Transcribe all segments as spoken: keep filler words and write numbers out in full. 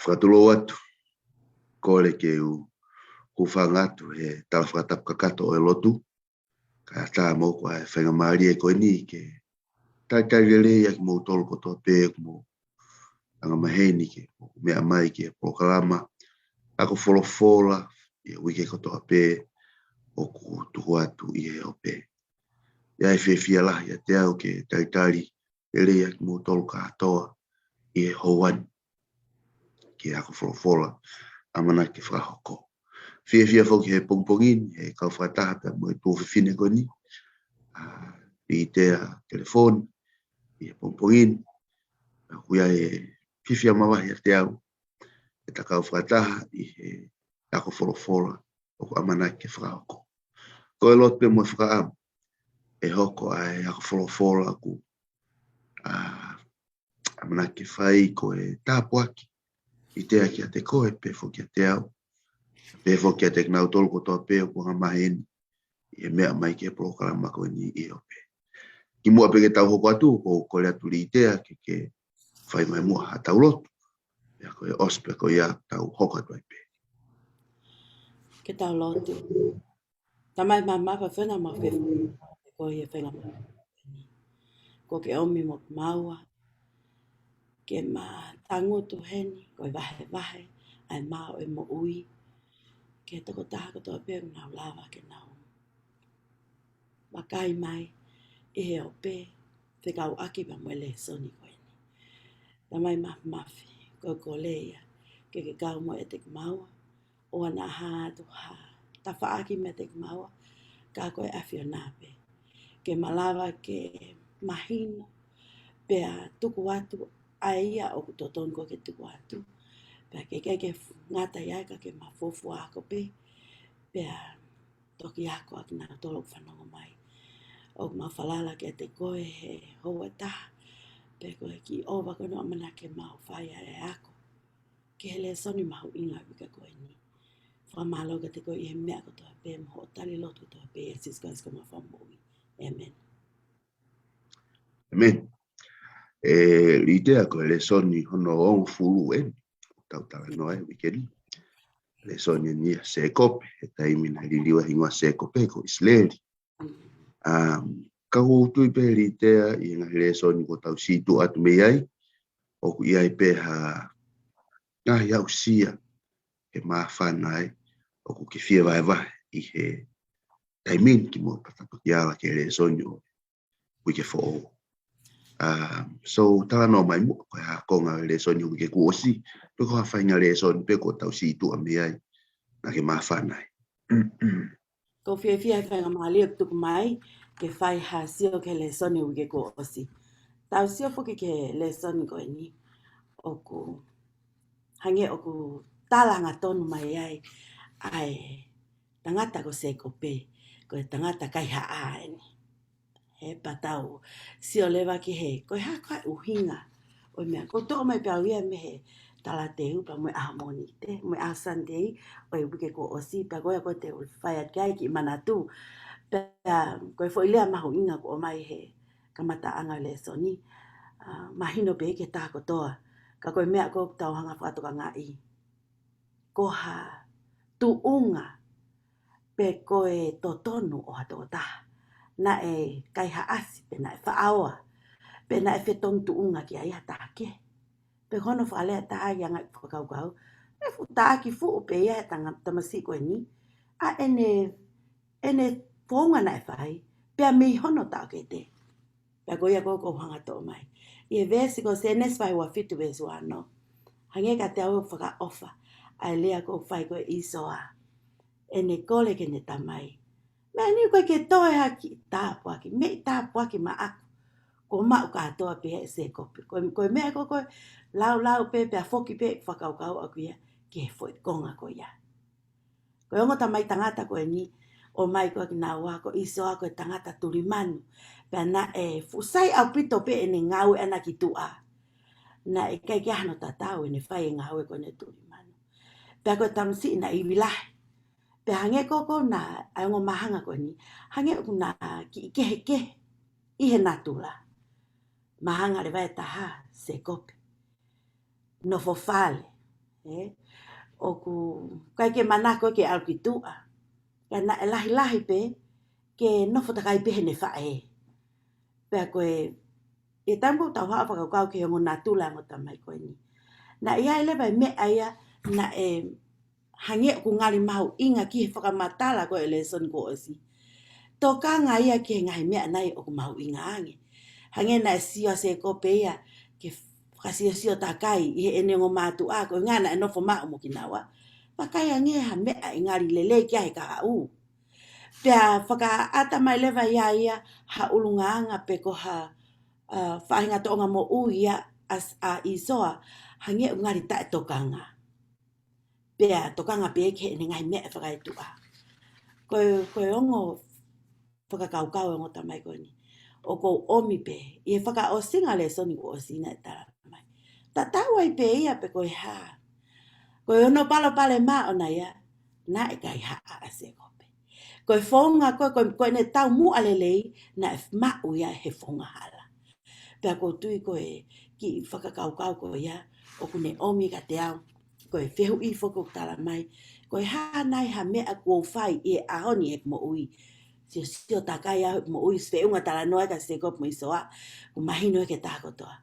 Fakatulou atu, kole ke u hūfanga atu he tala fakatapu kakato ʻo e lotu, kae ʻatā mo ko e faingamālie ko eni ke talitali lelei ʻa kimoutolu kotoa pē ʻoku mou angamaheni ke mou meʻa mai ki he polokalama ako folofola ʻi he uike kotoa pē ʻoku tuku atu ʻi he ope. ʻOku ou fiefia lahi ʻiate au ke talitali lelei ʻa kimoutolu kātoa ʻi he houa ni ki he ako folofola ʻamanaki ke fakahoko. Fiefia foki he pongipongi ni he kau fakataha pea mo e tuofefine ko eni, ʻa Litea Telefoni, ʻi he pongipongi ni. ʻOku ʻi ai e fiefia māvahevahe ʻiate au ʻeta kau fakataha ʻi he ako folofola ʻoku ʻamanaki ke fakahoko. Ko e lotu pē mo e fakaʻamu ʻe hoko ʻa e ako folofola ʻoku, ʻa, ʻamanaki ke fai ko e tāpuaki ʻiate ia kiate koe pea foki kiate au, pea foki kiate kinautolu kotoa pē ʻoku angamaheni ʻi he meʻa mai ki he polokalama ko eni ʻi he ope. Kimuʻa pē ke tau hoko atu, ʻoku ou kole atu Litea ke ke fai mai muʻa haʻatau lotu. Pea ko e ʻosi pē ko ia tau hoko atu ai pē. Ke tau lotu. Tamai māfimafi, ʻoku mau fiefia koeʻuhi he faingamālie ko eni kuo ke ʻomi mo kimaua ke ma tangutu heni ko e vahevahe ʻa e mā ʻo e moʻui ki he tokotaha kotoa pē ʻoku nau lava ke nau vakai mai ʻi he ope fekauʻaki pea mo e lēsoni ko eni. Tamai māfimafi, ko e kole ia ke ke kau mo ʻiate kimaua, ʻoua naʻa hā atu ha tafaʻaki meiate kimaua, ka ko e ʻAfiona pē. Ke ma lava ke mahino pea tuku atu ʻa ia ʻoku totonu ke tuku atu. Pea ke ʻikai ke ngata ai ka ke ma fuofua ako pē, pea toki ako ʻa kinautolu ʻoku fanongo mai. ʻOku mau falala kiate koe he houa ʻe taha, pea ko e kiʻi ʻova ko eni ʻoku ʻamanaki ke mau fai ai e ako ki he lēsoni mahuʻinga ʻo e uike ko eni. Fakamālō kiate koe ʻi he meʻa kotoa pē mo hoʻo tali lotu kotoa pē, ʻia Sīsū Kalaisi ko homau Fakamoʻui. ʻĒmeni. ʻĒmeni. ʻE Litea, ko e lēsoni hono hongofulu eni ʻoku tau talanoa ai he uike ni. Lēsoni eni ʻa Sēkope, he taimi naʻe liliu ai e hingoa Sēkope ko ʻIsileli. Um, ka ʻoku ou tui pē Litea ʻi he ngaahi lēsoni kuo tau situʻa atu mei ai, ʻoku ʻi ai pē ha ngaahi aʻusia ke māfana ai, ʻoku ke fie vahevahe ʻi he taimi ni kimuʻa pea tau toki ala ki he lēsoni ʻo e uike foʻou. Um, so, talanoa mai muʻa, ko e hā e konga ʻo e lēsoni ʻo e uike kuo ʻosi, pe ko ha faʻahinga lēsoni pē kuo tau situʻa mei ai, naʻa ke māfana ai. ʻOku ou fiefia he faingamālie ʻoku tuku mai ke fai ha sio ki he lēsoni ʻo e uike kuo ʻosi. Tau sio foki ki he lēsoni ko eni, ʻoku hangē ʻoku tala hangatonu mai ai ʻa e tangata ko Sēkope, ko e tangata kaihaʻa eni. He pea tau sio leva ki he, ko e hā e ʻuhinga ʻo e meʻa. ʻOku ou toʻo mai pē au ia mei he talateu pea mo e ʻaho Mōnite, mo e ʻaho Sāpate ʻo e uike kuo ʻosi, pea ko ia ʻoku ou fai atu ki ai e kiʻi manatu. Pea ko e foʻi lea mahuʻinga kuo ʻomai he kamataʻanga ʻo e lēsoni, ʻa, mahino pē ki he taha kotoa. Ka ko e meʻa ʻoku tau hanga ʻo fakatokangaʻi, ko ha tuʻunga pe ko e totonu ʻo ha tokotaha naʻe kaihaʻasi, pe naʻe faʻa ō, pe naʻe fetongi tuʻunga ki ai ha taha kehe. Pe ko hono fakalea ʻe taha ia ʻa e ngaahi fakakaukau, ʻe fuʻu taʻaki fuʻu pē ia he tanga-, tamasiʻi ko eni ʻa ʻene, ʻene founga naʻe fai, pea mei hono taʻokete. Pea ko ia ʻoku ou hanga ʻo toʻo mai ʻi he veesi ko Sēnesi vahe ua fitu veesi ua ono. Hangē kiate au ʻoku fakaʻofa ʻa e lea ʻoku fai ko ē ʻe ʻĪsoa, ʻene kole ki heʻene tamai: Meʻa ni, ʻoku ʻikai ke toe ha kiʻi tāpuaki mei he tāpuaki maʻaku kuo maʻu kātoa pē ʻe Sēkope. Ko, ko e meʻa ko ē ʻoku laulau pē pea foki pē fakakaukau ʻaʻaku ia ki he foʻi konga ko ia. Ko e ongo tamai tangata ko eni, ʻomai ko ē kinaua, ko ʻĪsoa ko e tangata tuli manu. Pea naʻe fuʻu sai ʻaupito pē ʻene ngāue ʻana ki tuʻa. Naʻe ʻikai ke ʻi ai hano tatau ʻene fai e ngāue ko ē ʻene tuli manu. Pea ko e tamasiʻi naʻe ivi lahi. Pea hangē ko ē ko ē naʻe ʻi ai e ongo māhanga ko eni, hangē ʻoku na kiʻi kehekehe ʻi he natula. Māhanga leva ʻe taha, Sēkope. Nofo fale. ʻE, ʻoku ʻikai ke manako ke ʻalu ki tuʻa. Ka naʻe lahilahi pē ke nofo takai pē heʻene faʻē. Pea ko e, ʻi he taimi ʻoku tau haʻu ʻo fakakaukau ki he ongo natula ʻo e ongo tamai ko eni, naʻe ʻi ai leva e meʻa ia naʻe hangē ʻoku ngali mahuʻinga ki he fakamatala ko ē ʻo e lēsoni kuo ʻosi. Tokanga ia ki he ngaahi meʻa nai ʻoku mahuʻinga ange. Hangē naʻe sio ʻa Sēkope ia ke fakasiosio takai ʻi heʻene ongo mātuʻa, koeʻuhinga naʻe nofo maʻu mo kinaua. Vakai ange ha meʻa ʻe ngali lelei ki ai he kahaʻu. Pea fakaʻata mai leva ia ia ha ʻulungaanga pe ko ha, ʻa, faʻahinga tōʻonga moʻui ia ʻa, ʻa ʻĪsoa, hangē ʻoku ngali taʻetokanga. Pea tokanga pē ki heʻene ngaahi meʻa fakaetuʻa. Ko e, ko e ongo fakakaukau ʻo e ongo tamai ko eni. ʻOku ou ʻomi pē ʻi he fakaʻosinga lēsoni kuo ʻosi naʻe tala mai. Tatau ai pē ia pe ko e hā. Ko e ongo palopalema ʻoʻona ia, naʻe kaihaʻa ʻa Sēkope. Ko e founga ko ē, ko e, ko ʻene taumuʻa lelei, naʻe maʻu ia he founga hala. Pea ʻoku ou tui ko e kiʻi fakakaukau ko ia ʻoku ne ʻomi kiate au, ko e fehuʻi foki ʻoku tala mai, ko e hā nai ha meʻa kuo u fai ʻi he ʻaho ni ʻi heʻeku moʻui. Siosio takai au heʻeku moʻui, feʻunga talanoa kia Sēkope mo ʻĪsoa, ʻoku mahino ki he taha kotoa.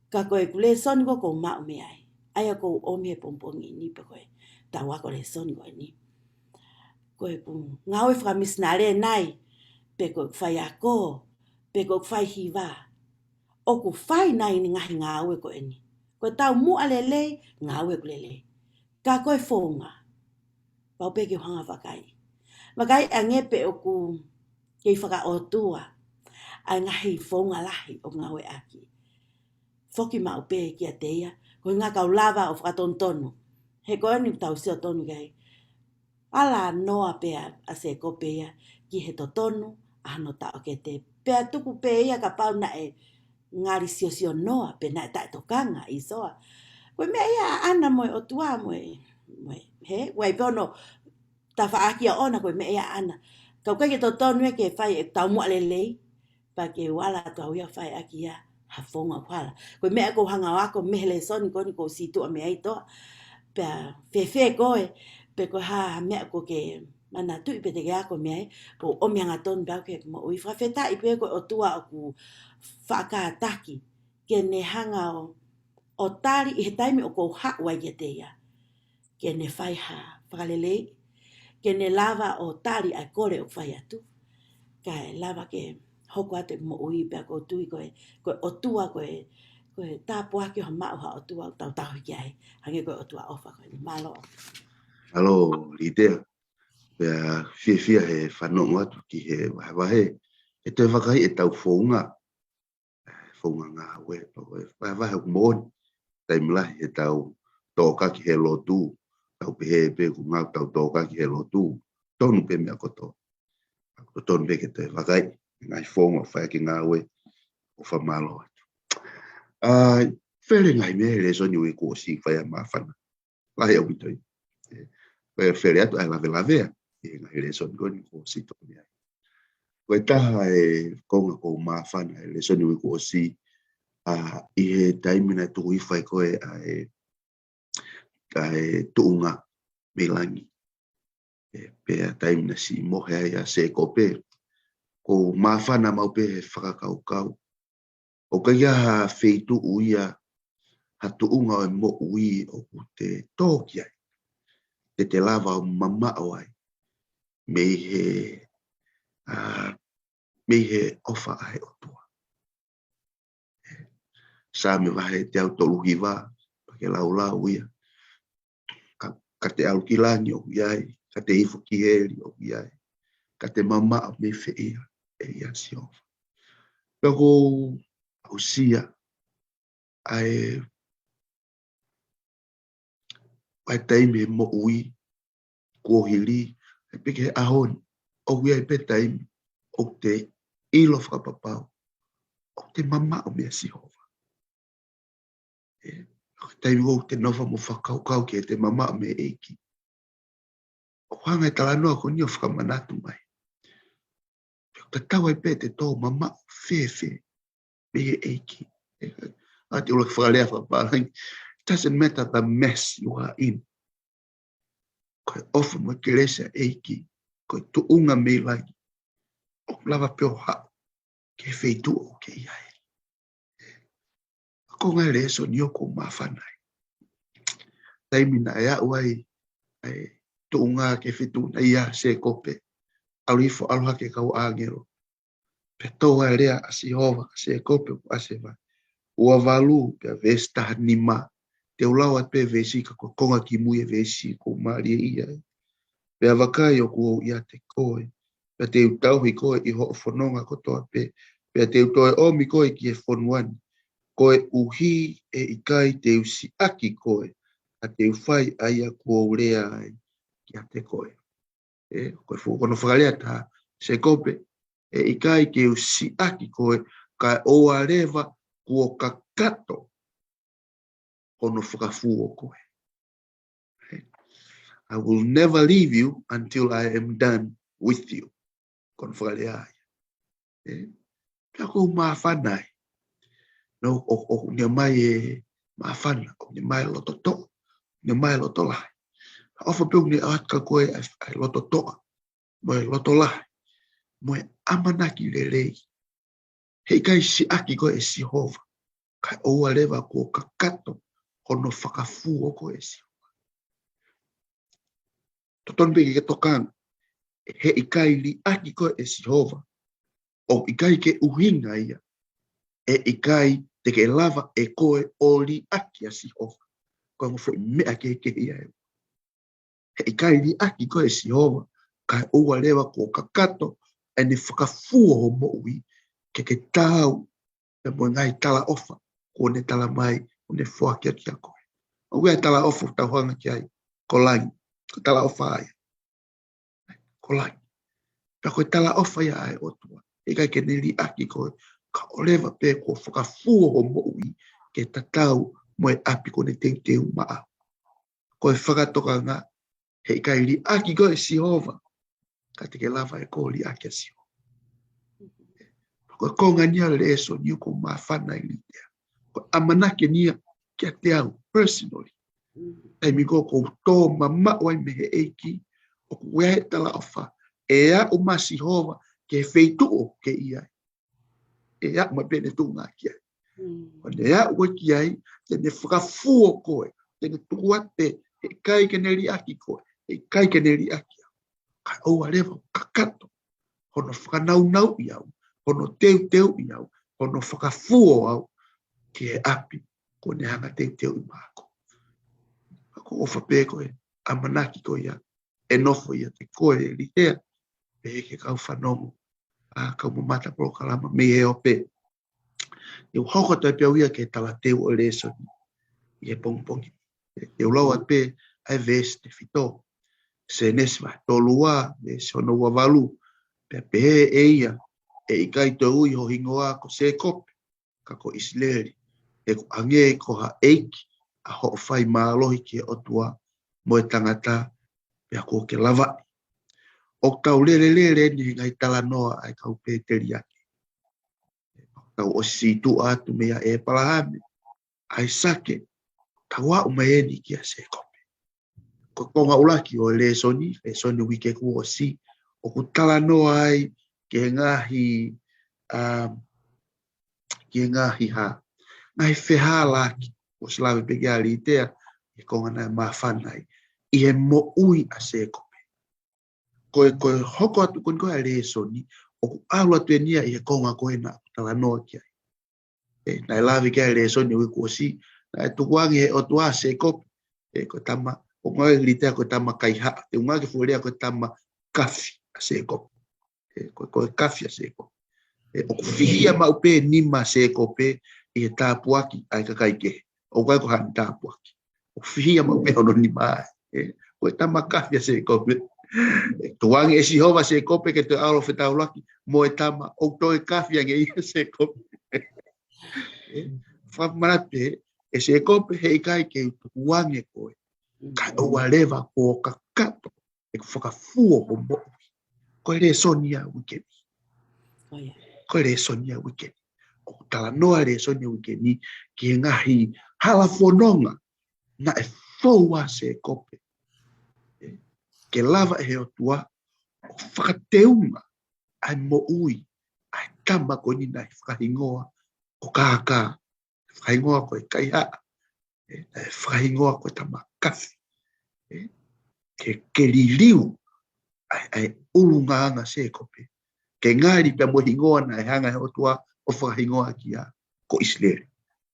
Ka ko ʻeku lēsoni ko ē ʻoku ou maʻu mei ai, ʻa ia ʻoku ou ʻomi he pongipongi ni pe ko e tau ako lēsoni ko eni. Ko ʻeku ngāue fakamisinale nai, pe ko ʻeku faiako, pe ko ʻeku faihiva, ʻoku fai nai ʻene ngaahi ngāue ko eni. Ko e taumuʻa lelei, ngāue ʻoku lelei. Ka ko e founga, pau pē ke u hanga ʻo vakai. Vakai ange pe ʻoku kei fakaʻotua ʻa e ngaahi founga lahi ʻoku ngāueʻaki. Foki maʻu pē kiate ia, koeʻuhinga ka u lava ʻo fakatonutonu. He ko eni ʻoku tau sio tonu ki ai. Ala noa pē ʻa, ʻa Sēkope ia ki he totonu ʻa hono taʻokete. Pea tuku pē ia kapau naʻe ngali siosio noa pe naʻe taʻetokanga ʻa ʻĪsoa. Ko e meʻa ia ʻaʻana mo e ʻOtua mo e, mo e, he, ʻoku ʻi ai pē hono tafaʻaki ʻoʻona, ko e meʻa ia ʻaʻana. Ka ʻoku ʻikai ke totonu ia ke fai ʻeku taumuʻa lelei, pea ke u ala atu au ia ʻo fai ʻaki ia ha founga ʻoku hala. Ko e meʻa ʻoku ou hanga ʻo ako mei he lēsoni ko eni ʻoku ou sītuʻa mei ai toa. Pea fēfē koe, pe ko e hā ha meʻa ʻoku ke manatuʻi pe te ke ako mei ai, ʻoku ou ʻomi hangatonu pē au ki heʻeku moʻui. Fakafetaʻi pē ko e ʻOtua ʻoku faʻa kātaki ke ne hanga ʻo, ʻo tali ʻi he taimi ʻoku ou haʻu ai kiate ia. Ke ne fai ha fakalelei, ke ne lava ʻo tali ʻa e kole ʻoku fai atu. Kae lava ke hoko atu e moʻui pea ʻoku ou tui ko e, ko e ʻOtua, ko e, ko e tāpuaki ʻo maʻu ha ʻOtua ʻoku tau tauhi ki ai. Hangē ko e ʻOtua ʻofa ko eni. Mālō. Mālō, Litea. Pea fiefia he fanongo atu ki he vahevahe. ʻE toe vakai ʻetau founga. Founga ngāue, pea ko e vahevahe ʻoku moʻoni, taimi lahi heʻetau tōkaki he lotu, tau pehē pē ʻoku ngāue tau tōkaki he lotu, tonu pē meʻa kotoa. Totonu pē ke toe vakai, ngaahi founga ʻoku fai ʻaki e ngāue, ʻofa mālō atu. ʻA, fele ngaahi meʻa he lēsoni uike kuo ʻosi fai ʻa e māfana. Lahi ʻaupito ia. ʻE, ko e fele atu ʻa e lavelavea ʻi he ngaahi lēsoni ko eni kuo ʻosi toʻo mei ai. Ko e taha e konga ʻoku ou māfana he lēsoni uike kuo ʻosi, ʻa, ʻi he taimi naʻe tuku hifo ai ko ē ʻa e, ʻa e tuʻunga mei langi. ʻE, pea taimi naʻe siʻi mohe ai ʻa Sēkope. ʻOku ou māfana maʻu pē he fakakaukau ʻoku ʻikai ha feituʻu ia, ha tuʻunga ʻo e moʻui ʻoku te tō ki ai, te te lava ʻo mamaʻo ai mei he, ʻa, mei he ʻofa ʻa e ʻOtua. Saame vahe teau tolu hiva, pea ke laulau ia. Ka, ka te ʻalu ki langi ʻoku ʻi ai, ka te hifo ki heli ʻoku ʻi ai, ka te mamaʻo mei fē ia, ʻe ʻia Sihova. Pea ʻoku ou aʻusia ʻa e, ʻa e taimi he moʻui kuo hili, ʻe pē ki he ʻaho ni, ʻoku ʻi ai pē taimi ʻoku te ʻilo fakapapau ʻoku te mamaʻo meia Sihova. ʻE, ʻoku ʻi ai taimi ʻoku te nofo mo fakakaukau ki heʻete mamaʻo mei he ʻEiki. ʻOku hanga ʻe he talanoa ko eni ʻo fakamanatu mai. Pea ʻoku tatau ai pē ʻete tō mamaʻo fēfē mei he ʻEiki. ʻE, ʻa e ʻuluaki fakalea fakapālangi, Doesn't matter the mess you are in. Ko e ʻofa mo e kelesi ʻa e ʻEiki, ko e tuʻunga mei langi, ʻoku lava pē ʻo haʻu ki he feituʻu ʻoku ke ʻi ai. Ko e ngaahi lēsoni ʻoku ou māfana ai. Taimi naʻe aʻu ai ʻa e tuʻunga ki he feituʻu naʻe ʻi ai ʻa Sēkope, ʻalu hifo ʻalu hake kau ʻāngelo. Pea tō ai e lea ʻa Sihova kia Sēkope, ʻoku ʻasi he vahe ua valu pea veesi taha nima. Te u lau atu pē veesi ka ko e konga kimui e veesi ʻoku ou mālieʻia ai. Pea vakai, ʻoku ou ʻiate koe, pea te u tauhi koe ʻi hoʻo fononga kotoa pē, pea te u toe ʻomi koe ki he fonua ni, koeʻuhi ʻe ʻikai te u siʻaki koe, ka te u fai ʻa ia kuo u lea ai kiate koe. ʻE, ko e fuʻu, ko hono fakalea ʻa Sēkope, ʻe ʻikai ke u siʻaki koe, kae ʻoua leva kuo kakato hono fakafū ʻo koe. ʻE, I will never leave you until I am done with you. Ko hono fakalea ia. ʻE, pea ʻoku ou māfana ai. No, ʻo, ʻoku ne ʻomai e māfana, ʻoku ne ʻomai e loto toʻa, ʻoku ne ʻomai e loto lahi. ʻOfa pē ʻoku ne ʻoatu kia koe ʻa e, ʻa e loto toʻa, mo e loto lahi, mo e ʻamanaki lelei. He ʻikai siʻaki koe ʻe Sihova, kae ʻoua leva kuo kakato hono fakafū ʻo koe ʻe Sihova. Totonu pē ke ke tokanga, he ʻikai liʻaki koe ʻe Sihova, ʻoku ʻikai ke ʻuhinga ia ʻe ʻikai te ke lava ʻe koe ʻo liʻaki ʻa Sihova. Ko e ongo foʻi meʻa kehekehe ia ē. He ʻikai liʻaki koe ʻe Sihova, kae ʻoua leva kuo kakato ʻene fakafū ʻo hoʻo moʻui, ke ke taau pea mo e ngaahi talaʻofa kuo ne tala mai, kuo ne foaki atu kia koe. ʻOku ʻi ai e talaʻofa ʻoku tau hanga ki ai, ko langi, ko e talaʻofa ia. Ko langi. Pea ko e talaʻofa ia ʻa e ʻOtua. He ʻikai ke ne liʻaki koe, kae ʻoua leva pē kuo fakafū ʻo hoʻo moʻui ke tatau mo e ʻapi kuo ne teuteu maʻau. Ko e fakatokanga, he ʻikai liʻaki koe ʻe Sihova, ka te ke lava ʻe koe ʻo liʻaki ʻa Sihova. Ko e konga eni ia e lēsoni ʻoku ou māfana ai ʻi he ʻamanaki eni ia kiate au, personally. Taimi ko ē ʻoku ou tō mamaʻo ai mei he ʻEiki, ʻoku ʻi ai e talaʻofa, ʻe aʻu mai ʻa Sihova ki he feituʻu ʻoku ke ʻi ai. ʻE aʻu mai pē ʻene tuʻunga ki ai. Mm. Ko ʻene aʻu ki ai, te ne fakafū ʻo koe, te ne tuku atu pē, he ʻikai ke ne liʻaki koe, he ʻikai ke ne liʻaki au. Kae ʻoua leva kakato hono fakanaunauʻi au, hono teuteuʻi au, hono fakafū ʻo au ki he ʻapi kuo ne hanga teuteuʻi maʻaku. Ka ʻoku ou ʻofa pē ko e ʻamanaki ko ia ʻe nofo ʻiate koe ʻElitea, pehē ki he kau fanongo, ʻa e kau mamata polokalama mei he ope. Te u hoko atu ai pē au ia ki he talateu ʻo e lēsoni ʻi he pongipongi. Te u lau atu pē ʻa e veesi tefito. Sēnesi vahe tolu ua, veesi hono ua valu. Pea pehē ʻe ia, ʻe ʻikai toe ui ho hingoa ko Sēkope, ka ko ʻIsileli, he kuo hangē ko ha ʻeiki ʻa hoʻo fai mālohi ki he ʻOtua mo e tangata, pea kuo ke lavaʻi. ʻOku tau lelelele eni he ngaahi talanoa ʻa e kau pēteliake. Tau ʻosi sītuʻa atu meia ʻĒpalahame, ʻAisake, tau aʻu mai eni kia Sēkope. Ko e konga ʻuluaki ʻo e lēsoni, lēsoni uike kuo ʻosi, ʻoku talanoa ai ki he ngaahi, um, ki he ngaahi hā, ngaahi fehālaaki, ʻosi lave pē ki ai ʻElitea, ʻi he konga naʻe māfana ai, ʻi he moʻui ʻa Sēkope. Ko e, ko e hoko atu ko eni ko e lēsoni, ʻoku ʻalu atu eni ia ʻi he konga ko ē naʻa ku talanoa ki ai. ʻE, naʻe lave ki ai e lēsoni uike kuo ʻosi, naʻe tukuange ʻe he ʻOtua ʻa Sēkope, ʻe, ko e tama, ʻoku ngāueʻaki ʻElitea ko e tama kaihaʻa, te u ngāueʻaki e foʻi lea ko e tama kafi ʻa Sēkope. ʻE, ko, ko e kafi ʻa Sēkope. ʻE, ʻoku fihia maʻu pē nima ʻa Sēkope ʻi he tāpuaki ʻa e kakai kehe. ʻOku ʻikai ko haʻane tāpuaki. ʻOku fihia maʻu pē hono nima ē. ʻE, ko e tama kafi ʻa Sēkope. ʻE, tukuange ʻe Sihova ʻa Sēkope ke toe ʻalu ʻo fetaulaki mo e tama ʻoku toe kafi ange ia ʻa Sēkope. ʻE, fakamanatu pē, ʻe Sēkope he ʻikai ke u tukuange koe, kae ʻoua leva kuo kakato ʻeku fakafū ʻo hoʻo moʻui. Ko e lēsoni ia uike ni. ʻOia. Ko e lēsoni ia uike ni. ʻOku talanoa e lēsoni uike ni ki he ngaahi hala fononga naʻe fou ʻa Sēkope, ē, ke lava ʻe he ʻOtua ʻo fakateunga ʻa e moʻui ʻa e tama ko eni naʻe fakahingoa ko Kākā, fakahingoa ko e kaihaʻa, ē, naʻe fakahingoa ko e tama kafi, ē, ke, ke liliu ʻa e, ʻa e ʻulungaanga ʻa Sēkope, ke ngali pea mo e hingoa naʻe hanga ʻe he ʻOtua ʻo fakahingoa ki ai ko ʻIsileli.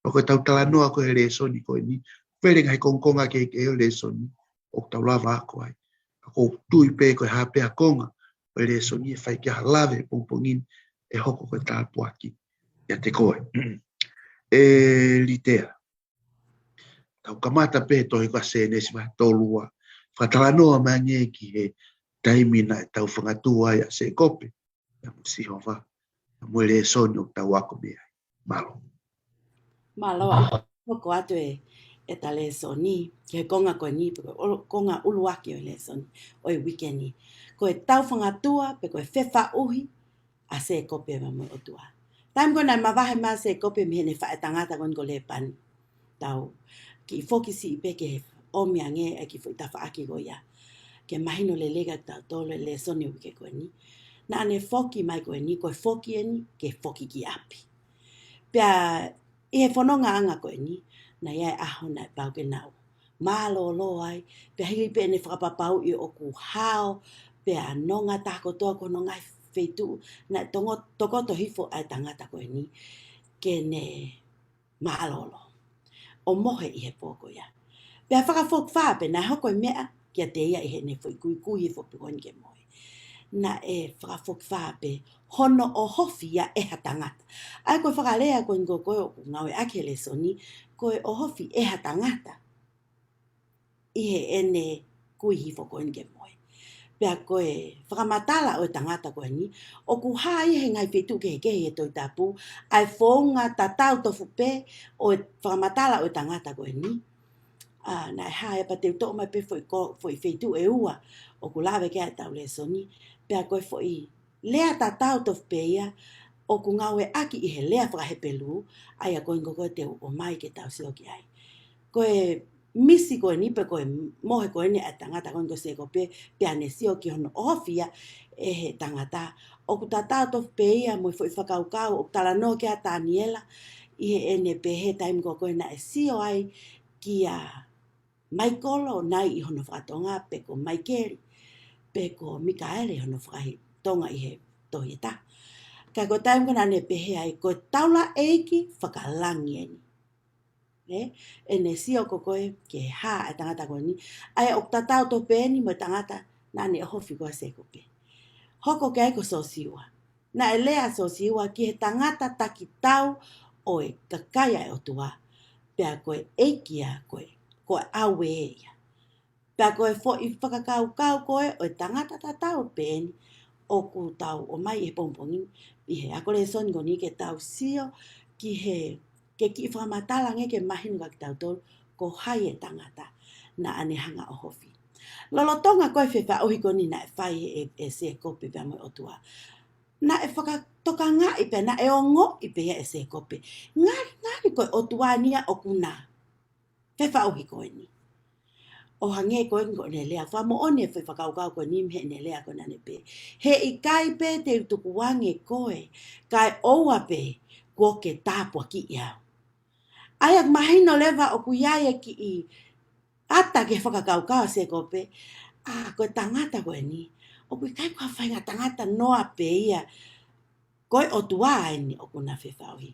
Pea ko ʻetau talanoa ko ē he lēsoni ko eni, ʻoku ʻi ai e ngaahi kongokonga kehekehe ʻo e lēsoni ʻoku tau lava ʻo ako ai. Ka ʻoku ou tui pē ko e hā pē ha konga ʻo e lēsoni ʻe fai ki ai ha lave he pongipongi ni, ʻe hoko ko e tāpuaki ʻiate koe. ʻE Litea, tau kamata pē he tohi ko ia Sēnesi vahe tolu ua, fakatalanoa mai angē ki he taimi naʻe tau fangatua ai ʻa Sēkope pea mo Sihova, pea mo e lēsoni ʻoku tau ako mei ai. Mālō. Mālō. Hoko atu e, ʻeta lēsoni ki he konga ko eni, pe ko e ʻulu-, konga ʻuluaki ʻo e lēsoni ʻo e uike ni. Ko e tau fangatua, pe ko e fefaʻuhi ʻa Sēkope pea mo e ʻOtua. Taimi ko ē naʻe mavahe mai ai ʻa Sēkope mei heʻene faʻētangata ko eni ko Lēpani. Tau kiʻi foki siʻi pē ki he ʻomi ange e kiʻi foʻi tafaʻaki ko ia, ke mahino lelei kiate kitautolu e lēsoni ʻo e uike ko eni. Naʻa ne foki mai ko eni, ko e foki eni ke foki ki ʻapi. Pea ʻi he fonongaʻanga ko eni, naʻe ʻi ai e ʻaho naʻe pau ke nau mālōlō ai, pea hili pē ʻene fakapapauʻi ʻoku hao, pea nonga taha kotoa ki hono ngaahi feituʻu, naʻe tongo-, tokoto hifo ʻa e tangata ko eni ke ne mālōlō ʻo mohe ʻi he pō ko ia. Pea fakafokifā pē naʻe hoko e meʻa kiate ia ʻi heʻene foʻi kuikui hifo pē ko eni ke mohe. Naʻe fakafokifā pē hono ʻohofi ia ʻe ha tangata. ʻA ia ko e fakalea ko eni ko ē ʻoku ngāueʻaki he lēsoni, ko e ʻohofi ʻe ha tangata ʻi heʻene kui hifo ko eni ke mohe. Pea ko e fakamatala ʻo e tangata ko eni, ʻoku hā ia he ngaahi feituʻu kehekehe ʻi he Tohi Tapu, ʻa e founga tatau tofu pē ʻo e fakamatala ʻo e tangata ko eni. ʻA, naʻe hā ia pea te u toʻo mai pē foʻi ko-, foʻi feituʻu ʻe ua ʻoku lave ki ai ʻetau lēsoni, pea ko e foʻi lea tatau tofu pē ia ʻoku ngāueʻaki ʻi he lea faka-Hepelū, ʻa ia ko eni ko ē te u ʻomai ke tau sio ki ai. Ko e misi ko eni pe ko e mohe ko eni ʻa e tangata ko eni ko Sēkope, pea ne sio ki hono ʻohofi ia ʻe he tangata, ʻoku tatau tofu pē ia mo e foʻi fakakaukau ʻoku talanoa ki ai ʻa Taniela, ʻi heʻene pehē taimi ko ē naʻe sio ai kia Maikolo, nai ʻi hono faka-Tonga, pe ko Maikeli, pe ko Mikaele ʻi hono faka-Tonga ʻi he tohi ʻe taha. Ka ko e taimi ko ē naʻa ne pehē ai, ko e taulaʻeiki fakalangi eni. Ē, ʻene sio ko ē ki he hā ʻa e tangata ko eni, ʻa ia ʻoku tatau tofu pē eni mo e tangata naʻa ne ʻohofi ko ē ʻa Sēkope. Hoko ki ai ko Sosiua. Naʻe lea ʻa Sosiua ki he tangata taki tau ʻo e kakai ʻa e ʻOtua, pea ko e ʻeiki ia ko ē, ko e ʻauē ia. Pea ko e foʻi fakakaukau ko ē ʻo e tangata tatau pē eni ʻoku tau ʻomai he pongipongi ni, ʻi he ako lēsoni ko eni ke tau sio ki he, ke kiʻi fakamatala ange ke mahino kiate kitautolu ko hai e tangata naʻa ne hanga ʻo ʻohofi. Lolotonga ko ē e fefaʻuhi ko eni naʻe fai ʻe, ʻe Sēkope pea mo e ʻOtua, naʻe fakatokangaʻi pea naʻe ongoʻi pē ia ʻe Sēkope, ngali, ngali ko e ʻOtua eni ia ʻoku na fefaʻuhi ko eni. ʻO hangē ko eni ko ʻene lea, fakamoʻoni e foʻi fakakaukau ko eni mei heʻene lea ko ē naʻa ne pehē, he ʻikai pē te u tukuange koe, kae ʻoua pē kuo ke tāpuakiʻi au. ʻA ia mahino leva ʻoku ʻi ai e kiʻi ʻata ki he fakakaukau ʻa Sēkope, ʻa, ko e tangata ko eni, ʻoku ʻikai ko ha faʻahinga tangata noa pē ia, ko e ʻOtua eni ʻoku na fefaʻuhi.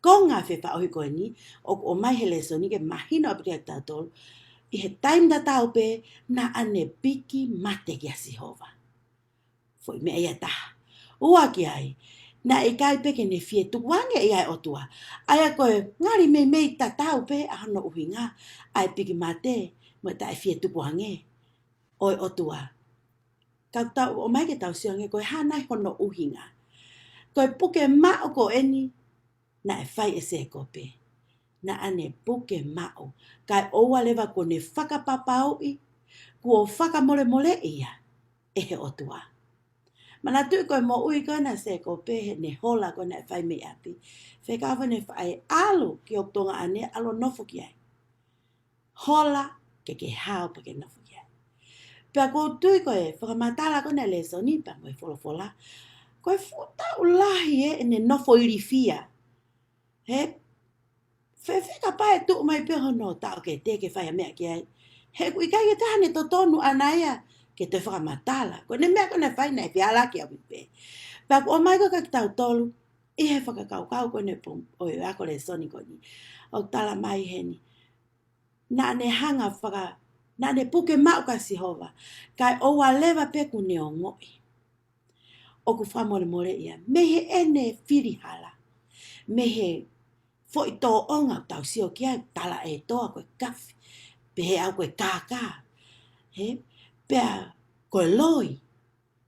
Konga fefaʻuhi ko eni, ʻoku ʻomai he lēsoni ke mahino ʻaupito kiate kitautolu, ʻi he taimi tatau pē naʻa ne piki mate kia Sihova. Foʻi meʻa ia ʻe taha. Ua ki ai, naʻe ʻikai pē ke ne fie tukuange ia e ʻOtua. ʻA ia ko e ngali meimei tatau pē ʻa hono ʻuhinga ʻa e piki mate mo e taʻe fie tukuange ʻo e ʻOtua. Ka tau ʻomai ke tau sio ange ko e hā nai hono ʻuhinga. Ko e puke maʻu ko eni naʻe fai ʻe Sēkope. Naʻa ne puke maʻu, kae ʻoua leva kuo ne fakapapauʻi kuo fakamolemoleʻi ia ʻe he ʻOtua. Manatuʻi ko e moʻui ko ena ʻa Sēkope heʻene hola ko ē naʻe fai mei ʻapi, fekau ʻene faʻa ʻalu ki ʻOtonga ʻAne, ʻalu ʻo nofo ki ai. hola ke ke hao pea ke nofo ki ai. Pea ʻoku ou tui ko e fakamatala ko ena e lēsoni pea mo e folofola, ko e fuʻu taʻu lahi ē ʻene nofo ilifia. He fēfē kapau ʻe tuʻu mai pē hono taʻokete ke fai ha meʻa ki ai? He ʻoku ʻikai ke toe ʻi ai haʻane totonu ʻaʻana ia ke toe fakamatala. Ko ʻene meʻa ko ena naʻe fai naʻe fehālaaki ʻaupito pē. Pea ʻoku ʻomai ko ē kiate kitautolu ʻi he fakakaukau ko ena ʻo e pō, ʻo e ako lēsoni ko eni. ʻOku tala mai heni, naʻa ne hanga faka, naʻa ne puke maʻu kia Sihova, kae ʻoua leva pē kuo ne ongoʻi. ʻOku fakamolemole ia mei heʻene fili hala, mei he foʻi tōʻonga ʻoku tau sio ki ai, tala ʻe he toa ko e kafi, pehē ʻe au ko e kākā, he, pea ko e loi,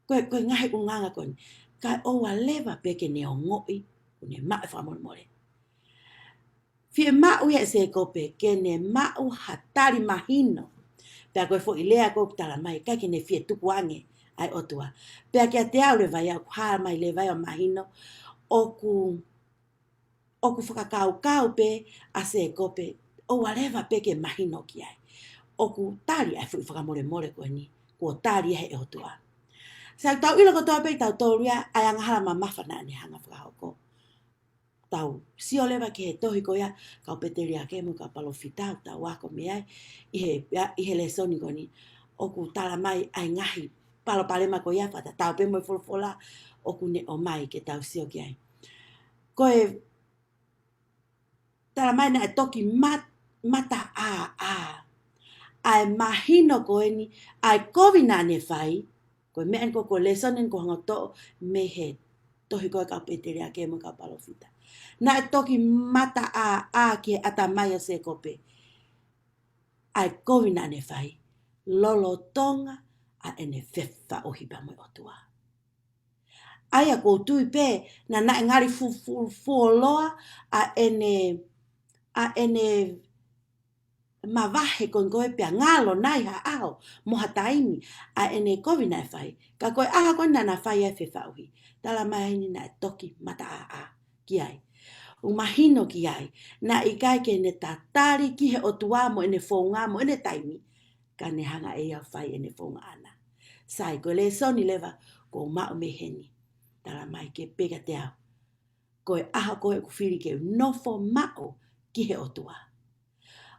ko e, ko e ngaahi ʻulungaanga ko eni, kae ʻoua leva pē ke ne ongoʻi kuo ne maʻu e fakamolemole. Fiemaʻu ia ʻe Sēkope ke ne maʻu ha tali mahino. Pea ko e foʻi lea ko ē ʻoku tala mai, ʻikai ke ne fie tukuange ʻa e ʻOtua. Pea kiate au leva ia ʻoku hā mai leva ia ʻo mahino, ʻoku, ʻoku fakakaukau pē ʻa Sēkope, ʻoua leva pē ke mahino ki ai. ʻOku tali ʻa e foʻi fakamolemole ko eni, kuo tali ia ʻe he ʻOtua. Sai, tau ʻilo kotoa pē ʻe tautolu ia ʻa e angahala mamafa naʻa ne hanga fakahoko. Tau sio leva ki he tohi ko ia, kau pēteliake mo e kau palōfita, tau ako mei ai, ʻi he, ʻi he lēsoni ko eni, ʻoku tala mai ʻa e ngaahi palopalema ko ia, fakatatau pē mo e folofola, ʻoku ne ʻomai ke tau sio ki ai. Ko e tala mai naʻe toki mat-, mataʻāʻā ʻa e mahino ko eni, ʻa e kovi naʻa ne fai, ko e meʻa eni ko, ko e lēsoni eni ʻoku hanga ʻo toʻo mei he tohi ko ē kau pēteliake mo e kau palōfita. Naʻe toki mataʻāʻā ki he ʻatamai ʻo Sēkope ʻa e kovi naʻa ne fai, lolotonga ʻa ʻene fefaʻuhi pea mo e ʻOtua. ʻA ia ʻoku ou tui pē naʻa, naʻe ngali fu-, fu-, fuoloa ʻa ʻene, ʻa ʻene mavahe ko ē ko ē pea ngalo nai ha ʻaho mo ha taimi ʻa ʻene kovi naʻe fai. Ka ko e ʻaho ko ē naʻa na fai ai e fefaʻuhi, tala mai eni naʻe toki mataʻāʻā ki ai. ʻOku mahino ki ai, naʻe ʻikai ke ne tatali ki he ʻOtua mo ʻene founga mo ʻene taimi, ka ne hanga ʻe ia ʻo fai ʻene founga ʻaʻana. Sai, ko e lēsoni leva ʻoku ou maʻu mei heni, tala mai ke pehē kiate au, ko e ʻaho ko ē ʻoku fili ke u nofo maʻu ki he ʻOtua,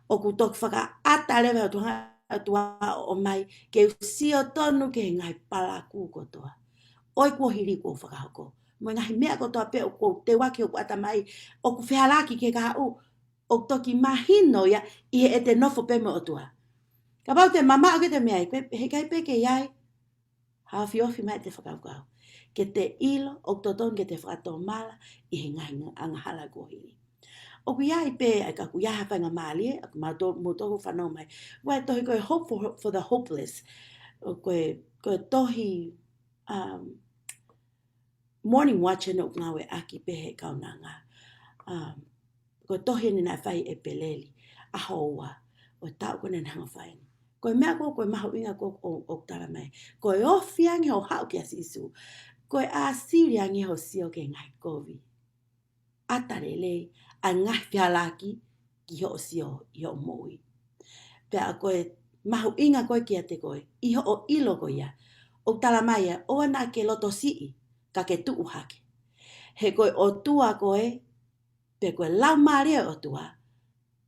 ʻoku toki fakaʻata leva ʻe he ʻOtua, ʻOtua ʻo ʻomai ke u sio tonu ki he ngaahi palakū kotoa ʻo e kuohili kuo u fakahoko, mo e ngaahi meʻa kotoa pē ʻoku ou teuaki hoku ʻatamai ʻoku fehālaaki ki he kahaʻu, ʻoku toki mahino ia ʻi heʻete nofo pē mo e ʻOtua. Kapau te mamaʻo ke te meʻa ai, ko e, heʻikai pē ke ʻi ai ha ofiofi mai ʻete fakakaukau ke te ʻilo ʻoku totonu ke te fakatomala ʻi he ngaahi nga-, angahala kuohili. ʻOku ʻi ai pē, ʻa ia ka ʻoku ʻi ai ha faingamālie, ʻa ia ʻoku mau to-, mau toko fanau mai, ʻoku ʻi ai e tohi ko e Hope for, for the Hopeless. ʻOku, ko e tohi, um, Morning Watch eni ʻoku ngāueʻaki pē ʻe he kaunanga. Um, ko e tohi eni naʻe fai ʻi ʻEpeleli, ʻaho ua ʻo e taʻu ko ē naʻa ne hanga fai eni. Ko e meʻa ko ē, ko e mahuʻinga ko ē ʻoku, ʻoku tala mai, ko e ofi ange hoʻo haʻu kia Sīsū, ko e ʻāsili ange hoʻo sio ki he ngaahi kovi. ʻAta lelei ʻa e ngaahi fehālaaki ki hoʻo sio ʻi hoʻo moʻui. Pea ko e mahuʻinga ko ē kiate koe, ʻi hoʻo ʻilo ko ia, ʻoku tala mai ʻe ia, ʻoua naʻa ke loto siʻi, ka ke tuʻu hake. He ko e ʻOtua ko ē, pe ko e Laumālie ʻo e ʻOtua,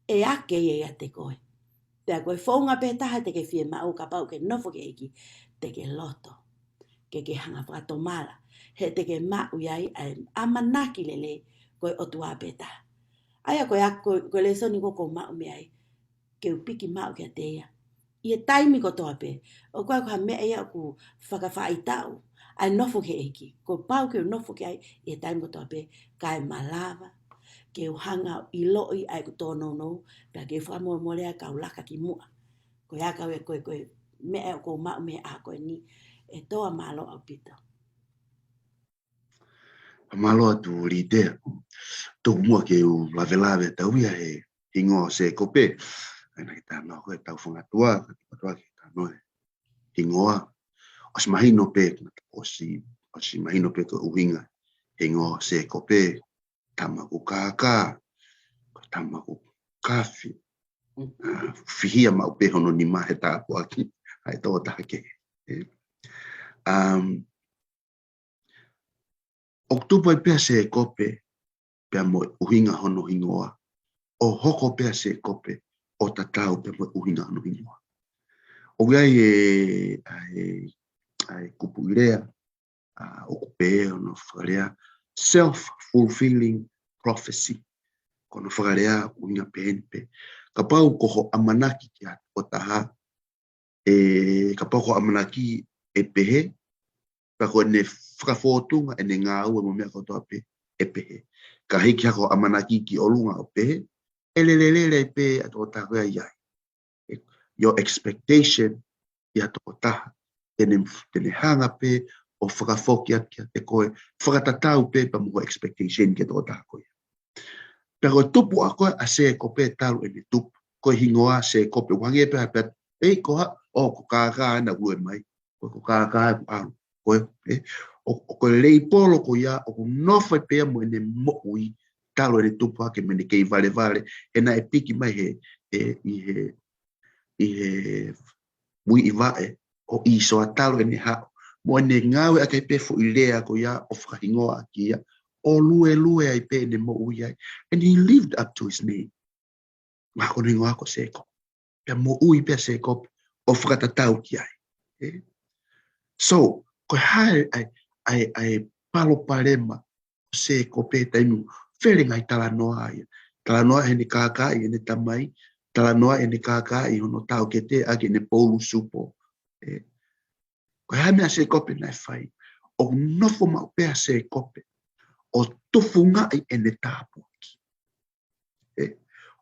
ʻe ake ia ʻiate koe. Pea ko e founga pē taha te ke fiemaʻu kapau ke nofo ki he ʻEiki, te ke loto ke ke hanga fakatomala, he te ke maʻu ia ʻi he ʻamanaki lelei ko e ʻOtua pē taha. ʻA ia ko e, ko e, ko e lēsoni ko ē ʻoku ou maʻu mei ai, ke u piki maʻu kiate ia ʻi he taimi kotoa pē. ʻOku ʻikai ko ha meʻa ia ʻoku fakafaʻahitaʻu ʻa e nofo ki he ʻEiki. Kuo pau ke u nofo ki ai ʻi he taimi kotoa pē, kae malava ke u hanga ʻo ʻiloʻi ʻa ʻeku tōnounou, pea ke u fakamolemole ai ka u laka ki muʻa. Ko ia ka ʻoku, ko e, ko e meʻa ʻoku ou maʻu mei he ʻaho ko eni, ʻe Toa, mālō ʻaupito. Mālō atu Litea. Tuku muʻa ke u lavelave atu ia he hingoa ʻo Sēkope. ʻA ia naʻa ke talanoa ko ē ʻetau fanga tuʻa, ka tuʻa ke talanoa e hingoa. ʻOsi mahino pē, ʻosi, ʻosi mahino pē ko e ʻuhinga hingoa ʻo Sēkope. Tama ʻoku kākā, ko e tama ʻoku kafi. ʻa, fihia maʻu pē hono nima he tāpuaki ʻa e tokotaha kehe. Ē. Um, ʻOku tupu ai pē ʻa Sēkope pea mo e ʻuhinga hono hingoa, ʻo hoko pē ʻa Sēkope ʻo tatau pea mo e ʻuhinga hono hingoa. ʻOku ʻi ai e, ʻa e, ʻa e kupuʻi lea, ʻa, ʻoku pehē hono fakalea, self-fulfilling prophecy. Ko hono fakalea ʻoku ʻuhinga peheni pē. Kapau ko hoʻo ʻamanaki ki ha tokotaha, ē, kapau ko hoʻo ʻamanaki ʻe pehē, pea ko ʻene fakafōtunga, ʻene ngāue mo e meʻa kotoa pē ʻe pehē. Ka hiki hake hoʻo ʻamanaki ki ʻolunga ʻo pehē, ʻe lele lelei pē ʻa e tokotaha ko ia ʻi ai. Your expectation ʻi ha tokotaha, te ne, te ne hanga pē ʻo fakafoki atu kiate koe, fakatatau pē pea mo hoʻo expectation ki he tokotaha ko ia. Pea ko e tupu ʻa ko ē ʻa Sēkope talu ʻene tupu, ko e hingoa Sēkope, ʻoku hangē pē ha pea, ʻei, ko ha, ʻo, ko e kākā ena ʻoku lue mai, ko e, ko e kākā ʻoku ʻalu, ko e, ē, ʻo, ʻo ko e leipolo ko ia, ʻoku nofo ai pē ia mo ʻene moʻui, talu ʻene tupu hake mo ʻene kei valevale, he naʻe piki mai he, ē, ʻi he, ʻi he muiʻi vaʻe ʻo ʻĪsoa talu ʻene haʻu. Mo ʻene ngāueʻaki ai pē foʻi lea ko ia ʻo fakahingoa ʻaki ia, ʻo luelue ai pē ʻene moʻui ai. And he lived up to his name. Mahalo ko hono hingoa ko Sēkope. Pea moʻui pē ʻa Sēkope ʻo fakatatau ki ai. Ē? So, ko e hā e, ʻa e, ʻa e, ʻa e palopalema ʻo Sēkope he taimi ʻoku fele ngaahi talanoa ia. Talanoa heʻene kākaaʻi ʻene tamai, talanoa heʻene kākaaʻi hono taʻokete ʻaki ʻene poulu supo. Ē, ko e hā e meʻa ʻa Sēkope naʻe fai? ʻOku nofo maʻu pē ʻa Sēkope ʻo tufungaʻi ʻene tāpuaki. Ē,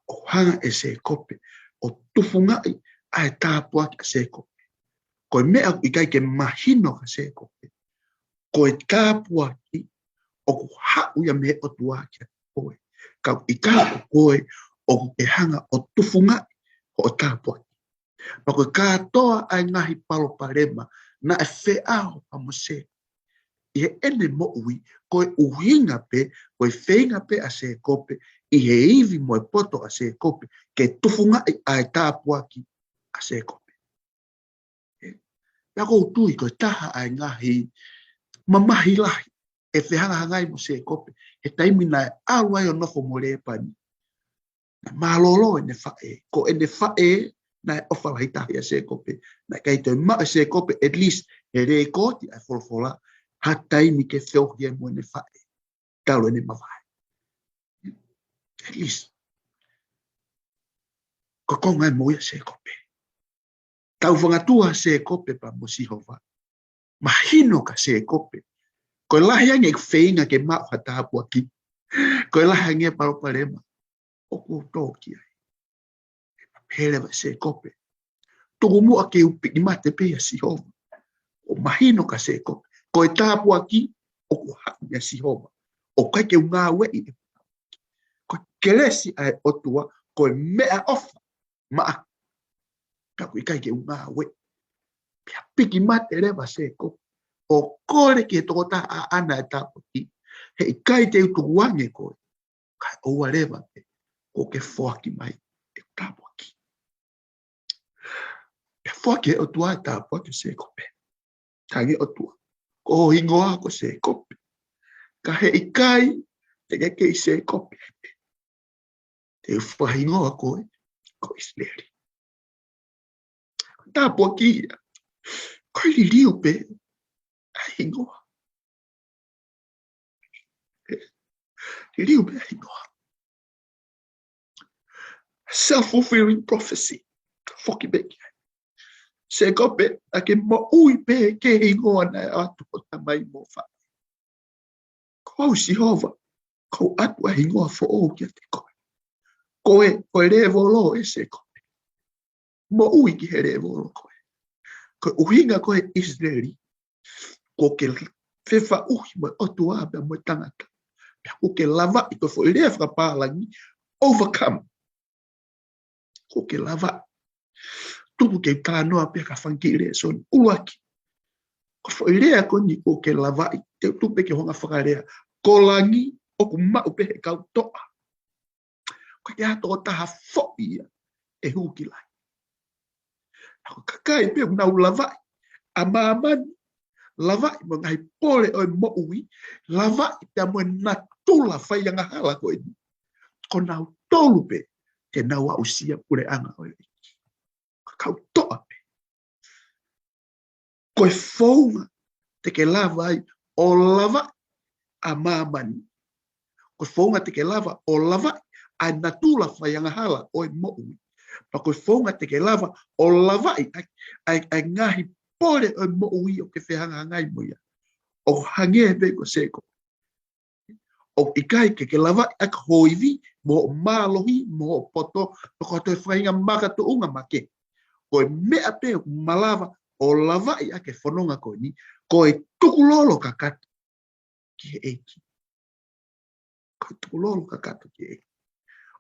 ʻoku hanga ʻe Sēkope ʻo tufungaʻi ʻa e tāpuaki ʻa Sēkope. Ko e meʻa ʻoku ʻikai ke mahino kia Sēkope, ko e tāpuaki ʻoku haʻu ia mei he ʻOtua kiate koe. Ka ʻoku ʻikai ko koe ʻoku ke hanga ʻo tufungaʻi hoʻo tāpuaki. Pea ko e kātoa ʻa e ngaahi palopalema naʻe feʻao pea mo Sēkope ʻi heʻene moʻui, ko e ʻuhinga pē, ko e feinga pē ʻa Sēkope, ʻi he ivi mo e poto ʻa Sēkope, ke tufungaʻi ʻa e tāpuaki ʻa Sēkope. Ē, pea ʻoku ou tui ko e taha ʻa e ngaahi mamahi lahi ʻe fehangahangai mo Sēkope, he taimi naʻe ʻalu ai ʻo nofo mo Lēpani. Naʻe mālōlō ʻene faʻē, ko ʻene faʻē naʻe ʻofa lahi taha ʻia Sēkope. Naʻe ʻikai toe maʻu ʻe Sēkope, at least, he lēkooti ʻa e folofola, ha taimi ke feohi ai mo ʻene faʻē talu ʻene mavahe. At least. Ko e konga e moʻui ʻa Sēkope. Taufangatua ʻa Sēkope pea mo Sihova. Mahino kia Sēkope, ko e lahi ange ʻeku feinga ke maʻu ha tāpuaki, ko e lahi ange e palopalema ʻoku ou tō ki ai. Pehē leva ʻe Sēkope, tuku muʻa ke u piki mate pē ʻia Sihova. ʻOku mahino kia Sēkope, ko e tāpuaki ʻoku haʻu mei a Sihova. ʻOku ʻikai ke u ngāueʻi e, ko e kelesi ʻa e ʻOtua, ko e meʻaʻofa maʻa, ka ʻoku ʻikai ke u ngāueʻi. Pea piki mate leva ʻa Sēkope ʻo kole ki he tokotaha ʻaʻana e tāpuaki, heʻikai te u tukuange koe, kae ʻoua leva pē kuo ke foaki mai e tāpuaki. Pea foaki ʻe he ʻOtua e tāpuaki kia Sēkope. Talaange ʻe he ʻOtua, ko ho hingoa ko Sēkope, ka heʻikai te ke kei Sēkope ai pē. Te u fakahingoa koe ko ʻIsileli. Tāpuaki ia. Ko e liliu pē ʻa e hingoa. Liliu pē ʻa e hingoa. Self-fulfilling prophecy. Foki pē ki ai. Sēkope, naʻa ke moʻui pē ki he hingoa naʻe ʻoatu ʻe ho tamai mo ho faʻē. Ko au Sihova, ʻoku ou ʻoatu ʻa e hingoa foʻou kiate koe. Ko e, ko e lēvolo ē Sēkope. Moʻui ki he lēvolo koe. Ko e ʻuhinga ko ē ʻIsileli, kuo ke fefaʻuhi mo e ʻOtua pea mo e tangata. Pea kuo ke lavaʻi, ko e foʻi lea fakapālangi, overcome. Kuo ke lavaʻi. Tuku ke u talanoa pē ki he fanga kiʻi lēsoni ʻuluaki. Ko e foʻi lea ko eni kuo ke lavaʻi, te u tuku pē ki he hanga fakalea, ko langi ʻoku maʻu pē ʻe he kau toʻa. ʻOku ʻikai ha tokotaha foʻi ia ʻe hū ki lahi. Ko e kakai pē ʻoku nau lavaʻi ʻa māmani, lavaʻi mo e ngaahi pole ʻo e moʻui, lavaʻi pea mo e natula faiangahala ko eni, ko nautolu pē te nau aʻusia puleʻanga ʻo e ʻEiki. Ko e kau toʻa pē. Ko e founga te ke lava ai ʻo lavaʻi ʻa māmani. Ko e founga te ke lava ʻo lavaʻi ʻa e natula faiangahala ʻo e moʻui. Pea ko e founga te ke lava ʻo lavaʻi ʻa, ʻa, ʻa e ngaahi pole ʻo e moʻui ʻoku ke fehangahangai mo ia. ʻO hangē pē ko Sēkope. ʻOku ʻikai ke ke lavaʻi ʻaki ho ivi, mo hoʻo mālohi, mo hoʻo poto, pe ko ha toe faʻahinga makatuʻunga makehe. Ko e meʻa pē ʻoku malava ʻo lavaʻi ʻaki e fononga ko eni, ko e tukulolo kakato ki he ʻEiki. Ko e tukulolo kakato ki he ʻEiki.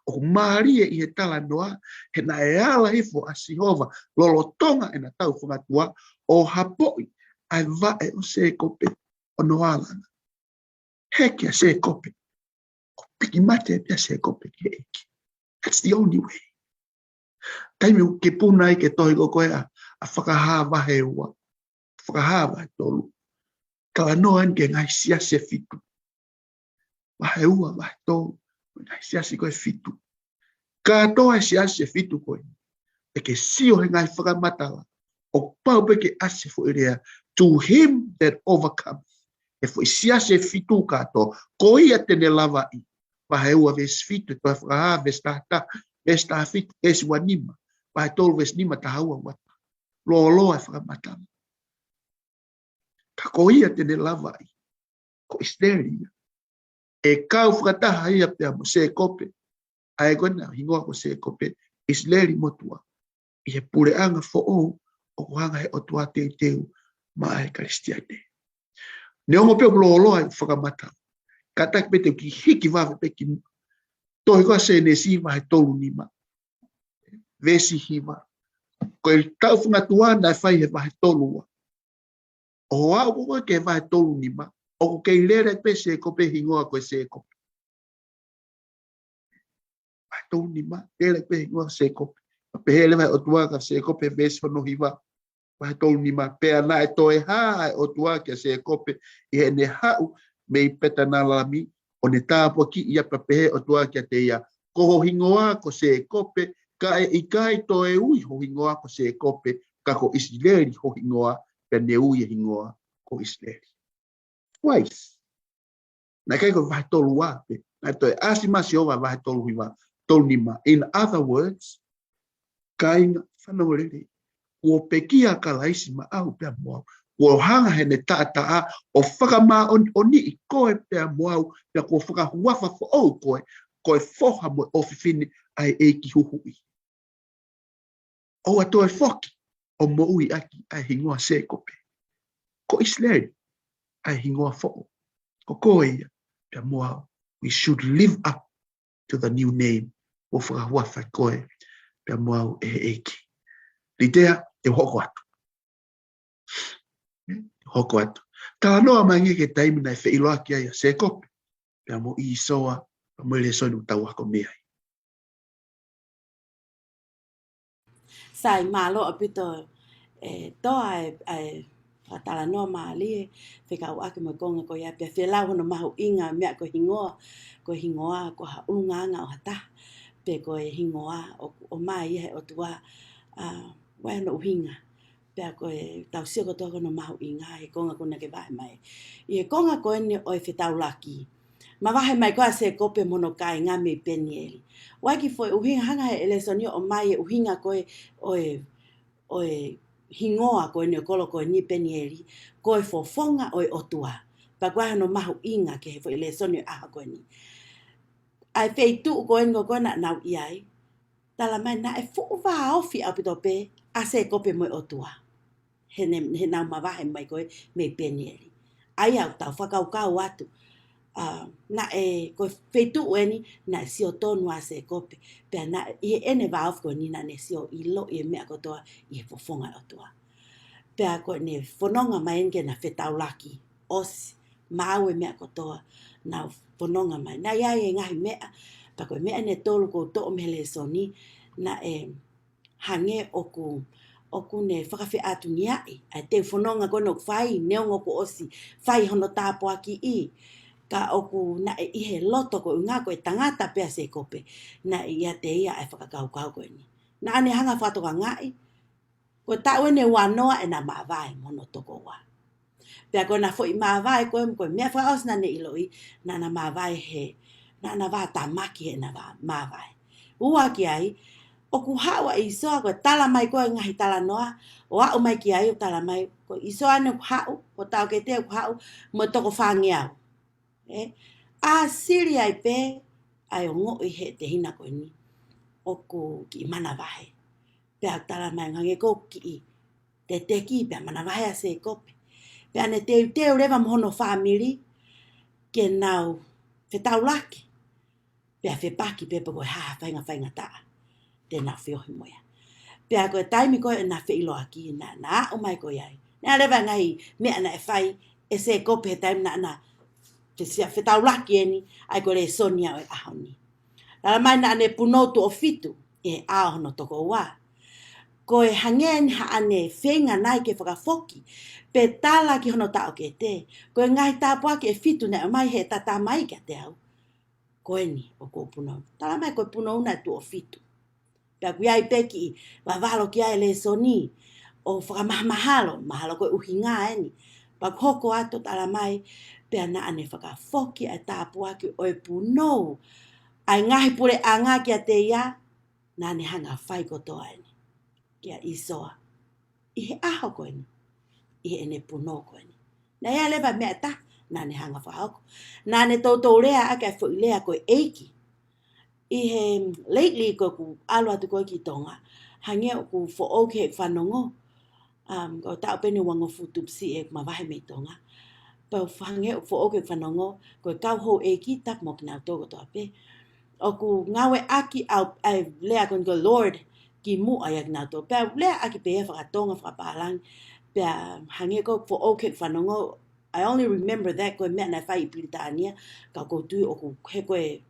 ʻOku mālie ʻi he talanoa, he naʻe ala hifo ʻa Sihova lolotonga ʻena tau fangatua ʻo hapoʻi ʻa e vaʻe ʻo Sēkope ʻo ne ala ʻo hiki ʻa Sēkope. ʻO piki mate pē ʻa Sēkope ki he ʻEiki. That's the only way. Taimi ʻoku ke puna ai ki he tohi ko ē ʻa, ʻa Fakahā vahe ua, Fakahā vahe tolu. Talanoa eni ki he ngaahi siasi ʻe fitu. Vahe ua, vahe tolu, ngaahi siasi ko ē ʻe fitu. Kātoa e siasi ʻe fitu ko ē, ʻe ke sio he ngaahi fakamatala, ʻoku pau pē ke ʻasi e foʻi lea, "To him that overcome." E foʻi siasi ʻe fitu kātoa, ko ia te ne lavaʻi. Vahe ua veesi fitu, tohi Fakahā veesi taha taha, veesi taha fitu, veesi ua nima, vahe tolu veesi nima, taha ua, ua taha. Lōloa e fakamatala. Ka ko ia te ne lavaʻi, ko ʻIsileli ia. ʻE kau fakataha ia pea mo Sēkope. ʻA ē ko ena hingoa ko Sēkope, ʻIsileli motuʻa. ʻI he puleʻanga foʻou ʻoku hanga he ʻOtua teuteu maʻa e Kalisitiane. Neongo pē ʻoku lōloa e fakamatala, kātaki pē te u kiʻi hiki vave pē ki tohi ko ē ʻa Sēnesi vahe tolu nima, veesi hiva. Ko e tau fangatua naʻe fai he vahe tolu ua. ʻO aʻu ko ē ki he vahe tolu nima, ʻoku kei lele pē Sēkope, hingoa ko e Sēkope. Vahe tolu nima, lele pē hingoa Sēkope. Pea pehē leva ʻe he ʻOtua kia Sēkope, veesi hono hiva, vahe tolu nima, pea naʻe toe hā ʻa e ʻOtua kia Sēkope ʻi heʻene haʻu mei Petanalami, ʻo ne tāpuakiʻi ia, pea pehē ʻOtua kiate ia, "Ko ho hingoa ko Sēkope, ka ʻe ʻikai toe ui ho hingoa ko Sēkope, ka ko ʻIsileli ho hingoa, pea ne ui e hingoa ko ʻIsileli." Twice. Naʻe ʻikai ko e vahe tolu ua pē. Naʻe toe ʻasi mai ʻa Sihova vahe tolu hiva, tolu nima. In other words, kāinga, fanongo lelei, kuo pekia ʻa Kalaisi maʻau pea mo au. Kuo hanga heʻene taʻataʻa ʻo fakamāʻoniʻoniʻi koe pea mo au, pea kuo fakahuafa foʻou koe, ko e foha mo e ʻofefine ʻa e ʻEiki Huhuʻi. ʻOua toe foki ʻo moʻui ʻaki ʻa e hingoa Sēkope. Ko ʻIsileli ʻa e hingoa foʻou. Ko koe ia pea mo au. We should live up to the new name. ʻO fakahuafa koe pea mo au ʻe he ʻEiki. Litea, te u hoko atu. Hoko atu. Talanoa mai angē ki he taimi naʻe feʻiloaki ai ʻa Sēkope pea mo ʻĪsoa, pea mo e lēsoni ʻoku tau ako mei ai. Sai, mālō ʻaupito, ʻe, Toa, ʻa e, ʻa e fakatalanoa mālie, fekauʻaki mo e konga ko ia, pea felau hono mahuʻinga meʻa ko e hingoa, ko e hingoa, ko ha ʻulungaanga ʻo ha taha, pe ko e hingoa ʻoku ʻomai ia he ʻOtua, ʻa, ʻoku ʻi ai hono ʻuhinga. Pea ko e tau sio kotoa ki hono mahuʻinga he konga ko ena ke vahe mai. ʻI he konga ko eni ʻo e fetaulaki, mavahe mai ko ē ʻa Sēkope mo hono kāinga mei Penieli. ʻOku ʻi ai e kiʻi foʻi ʻuhinga, hanga he lēsoni ʻo ʻomai e ʻuhinga ko ē ʻo e, ʻo e hingoa ko eni ʻo e kolo ko eni Penieli, ko e fofonga ʻo e ʻOtua. Pea ko e hā hono mahuʻinga ki he foʻi lēsoni ʻo e ʻaho ko eni. ʻA e feituʻu ko eni ko ē naʻa nau ʻi ai, tala mai naʻe fuʻu vāofi ʻaupito pē ʻa Sēkope mo e ʻOtua. He ne, he nau mavahe mai ko ē mei Penieli. ʻA ia ʻoku tau fakakaukau atu, ʻa, naʻe, ko e feituʻu eni naʻe sio tonu ai ʻa Sēkope. Pea naʻe, ʻi heʻene vāofi ko eni naʻa ne sio ʻiloʻi e meʻa kotoa ʻi he fofonga ʻo e ʻOtua. Pea ko ʻene fononga mai eni ke na fetaulaki, ʻosi, maʻu e meʻa kotoa, nau fononga mai. Naʻe ʻi ai e ngaahi meʻa, pea ko e meʻa ʻe tolu ʻoku ou toʻo mei he lēsoni, naʻe, hangē ʻoku, ʻoku ne fakafeʻātungiaʻi ʻa e teu fononga ko ena ʻoku fai, neongo kuo ʻosi fai hono tāpuakiʻi, ka ʻoku naʻe ʻi he loto ko e ʻuhinga ko e tangata pē ʻa Sēkope, naʻe ʻiate ia ʻa e fakakaukau ko eni. Naʻa ne hanga fakatokangaʻi, ko e taʻu eni ʻe uanoa ʻena māvae mo hono tokoua. Pea ko ʻena foʻi māvae ko ē, ko e meʻa fakaʻosi naʻa ne ʻiloʻi, naʻa na māvae he, naʻa na vātamaki heʻena vā-, māvae. Ua ki ai, ʻoku haʻu ʻa ʻIsoa, ko e tala mai ko ē ngaahi talanoa, ʻo aʻu mai ki ai ʻo tala mai, ko ʻIsoa eni ʻoku haʻu, ko e taʻokete ʻoku haʻu, mo e toko fāngeau. ʻE, ʻa sili ai pē, ʻa e ongoʻi he tehina ko eni, ʻoku kiʻi manavahē. Pea tala mai hangē ko e kiʻi teteki pea manavahē ʻa Sēkope. Pea ne teuteu leva mo hono fāmili ke nau fetaulaki. Pea fepaki pē pe ko e hā ha fainga faingataʻa te nau feohi mo ia. Pea ko e taimi ko ē ʻena feʻiloaki naʻa na aʻu mai ko ia ai. Naʻe leva ngaahi meʻa naʻe fai ʻe Sēkope he taimi naʻa na te sia fetaulaki eni, ʻa ia ko e lēsoni ia ʻo e ʻaho ni. Tala mai naʻa ne punou tuʻo fitu ʻi he ʻao hono tokoua. Ko e hangē eni haʻane feinga nai ke fakafoki, pe tala ki hono taʻokete, ko e ngaahi tāpuaki ʻe fitu naʻe ʻomai he tangata mai kiate au, ko eni ʻoku ou punou. Tala mai ko e punou naʻe tuʻo fitu. Pea ʻoku ʻi ai pē kiʻi vavalo ki ai e lēsoni ʻo fakamahamahalo, mahalo ko e ʻuhinga eni. Pea ʻoku hoko atu ʻo tala mai, pea naʻa ne fakafoki ʻa e tāpuaki ʻo e punou ʻa e ngaahi puleʻanga kiate ia, naʻa ne hanga fai kotoa eni kia ʻIsoa ʻi he ʻaho ko eni, ʻi heʻene punou ko eni. Naʻe ʻi ai leva meʻa ʻe taha naʻa ne hanga fakahoko. Naʻa ne toutou lea ʻaki ʻa e foʻi lea ko e ʻEiki. ʻI he lately ko ʻeku ʻalu atu ko ē ki Tonga, hangē ʻoku foʻou ki heʻeku fanongo. Um, ko e taʻu pē eni ʻe uangeau tupu siʻi ʻeku mavahe mei Tonga. Pea u hangē ʻoku foʻou ki heʻeku fanongo, ko e kau houʻeiki, tapu mo kinautolu kotoa pē. ʻOku ngāueʻaki ʻa e, ʻa e lea ko eni ko e Lord ki muʻa ʻia kinautolu. Pea u lea ʻaki pē ia fakatonga, fakapālangi. Pea hangē ko ʻeku foʻou ki heʻeku fanongo, I only remember that ko e meʻa naʻe fai ʻi Pilitānia, ka ʻoku ou tui ʻoku, he ko e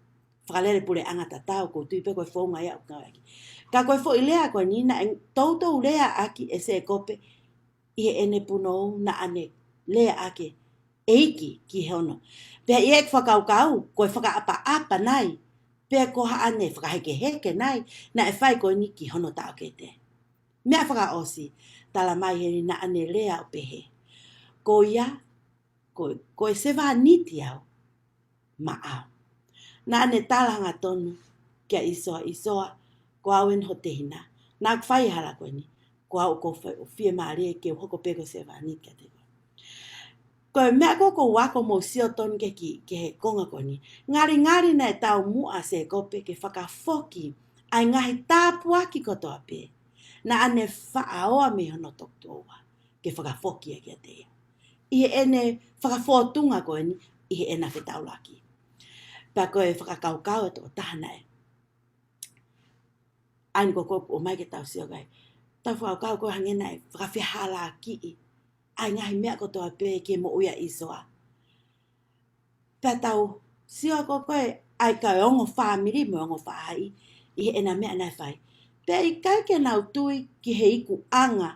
fakalele puleʻanga tatau, ʻoku ou tui pē ko e founga ia ʻoku ngāueʻaki. Ka ko e foʻi lea ko eni naʻe toutou lea ʻaki ʻe Sēkope ʻi heʻene punou, naʻa ne lea ʻaki e ʻEiki ki hono. Pea ʻi heʻeku fakakaukau, ko e fakaʻapaʻapa nai, pe ko haʻane fakahekeheke nai, naʻe fai ko eni ki hono taʻokete. Meʻa fakaʻosi, tala mai heni naʻa ne lea ʻo pehē, ko ia, ko, ko e sevāniti au, maʻau. Naʻa ne tala hangatonu kia ʻIsoa, ʻIsoa, ko au eni ho tehina. Naʻa ku fai e hala ko eni, ko au ʻoku ou fai, ʻoku fiemālie ke u hoko pē ko e sevāniti kiate koe. Ko e meʻa ko ē ʻoku ou ako mo sio tonu ki he, ki he konga ko eni. Ngalingali naʻe taumuʻa ʻa Sēkope ke fakafoki ʻa e ngaahi tāpuaki kotoa pē naʻa ne faʻa ō mei hono tokoua, ke fakafoki ia kiate ia. ʻI heʻene fakafōtunga ko eni, ʻi heʻena fetaulaki. Pea ko e fakakaukau ʻa e tokotaha naʻe, ʻa eni ko ē ʻoku ʻomai ke tau sio ki ai. Tau fakakaukau ko ē hangē naʻe fakafehālaaki ʻa e ngaahi meʻa kotoa pē ki he moʻui ʻa ʻIsoa. Pea tau sio ko ē ko ē ʻa e kau ongo fāmili mo e ongo faʻahi ʻi heʻena meʻa naʻe fai. Pea ʻikai ke nau tui ki he ikuʻanga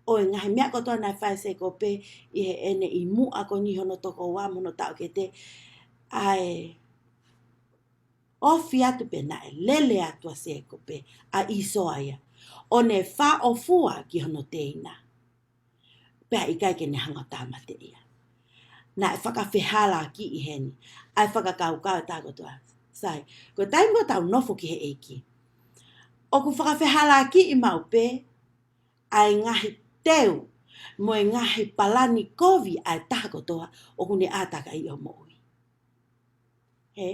ʻo e ngaahi meʻa kotoa naʻe fai ʻe Sēkope ʻi heʻene ʻi muʻa ko eni hono tokoua mo hono taʻokete, ʻa e ofi atu pē naʻe lele atu ʻa Sēkope, ʻa ʻIsoa ia, ʻo ne fāʻofua ki hono teina. Pea ʻikai ke ne hanga ʻo tāmateʻi ia. Naʻe fakafehālaaki ʻi heni ʻa e fakakaukau ʻa e taha kotoa. Sai, ko e taimi ko ē ʻoku tau nofo ki he ʻEiki, ʻoku fakafehālaakiʻi maʻu pē ʻa e ngaahi teu mo e ngaahi palani kovi ʻa e taha kotoa ʻoku ne ʻātakaiʻi hoʻo moʻui. He,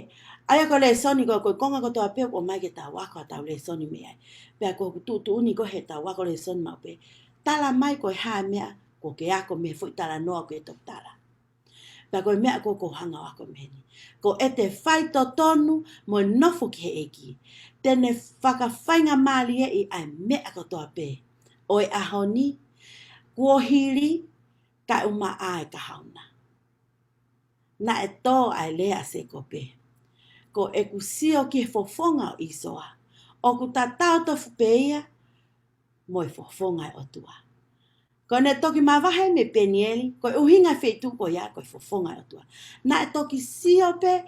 ʻa ia ko e lēsoni ko ē, ko e konga kotoa pē ʻoku ʻomai ke tau ako ʻa e tau lēsoni mei ai. Pea ko ʻeku tuʻutuʻuni ko ē he tau ako lēsoni maʻu pē, tala mai ko e hā e meʻa ʻoku ke ako mei he foʻi talanoa ʻoku ke toki tala. Pea ko e meʻa ko ē ʻoku ou hanga ʻo ako mei heni, ko ʻete faitotonu mo e nofo ki he ʻEiki, te ne fakafaingamālieʻi ʻa e meʻa kotoa pē ʻo e ʻaho ni, kuo hili, kae ʻumaʻā e kahaʻu na. Naʻe tō ʻa e lea ʻa Sēkope, ko ʻeku sio ki he fofonga ʻo ʻIsoa, ʻoku tatau tofu pē ia mo e fofonga ʻo e ʻOtua. Ko ʻene toki mavahe mei Penieli, ko e ʻuhinga feituʻu ko ia ko e fofonga ʻo e ʻOtua. Naʻe toki sio pē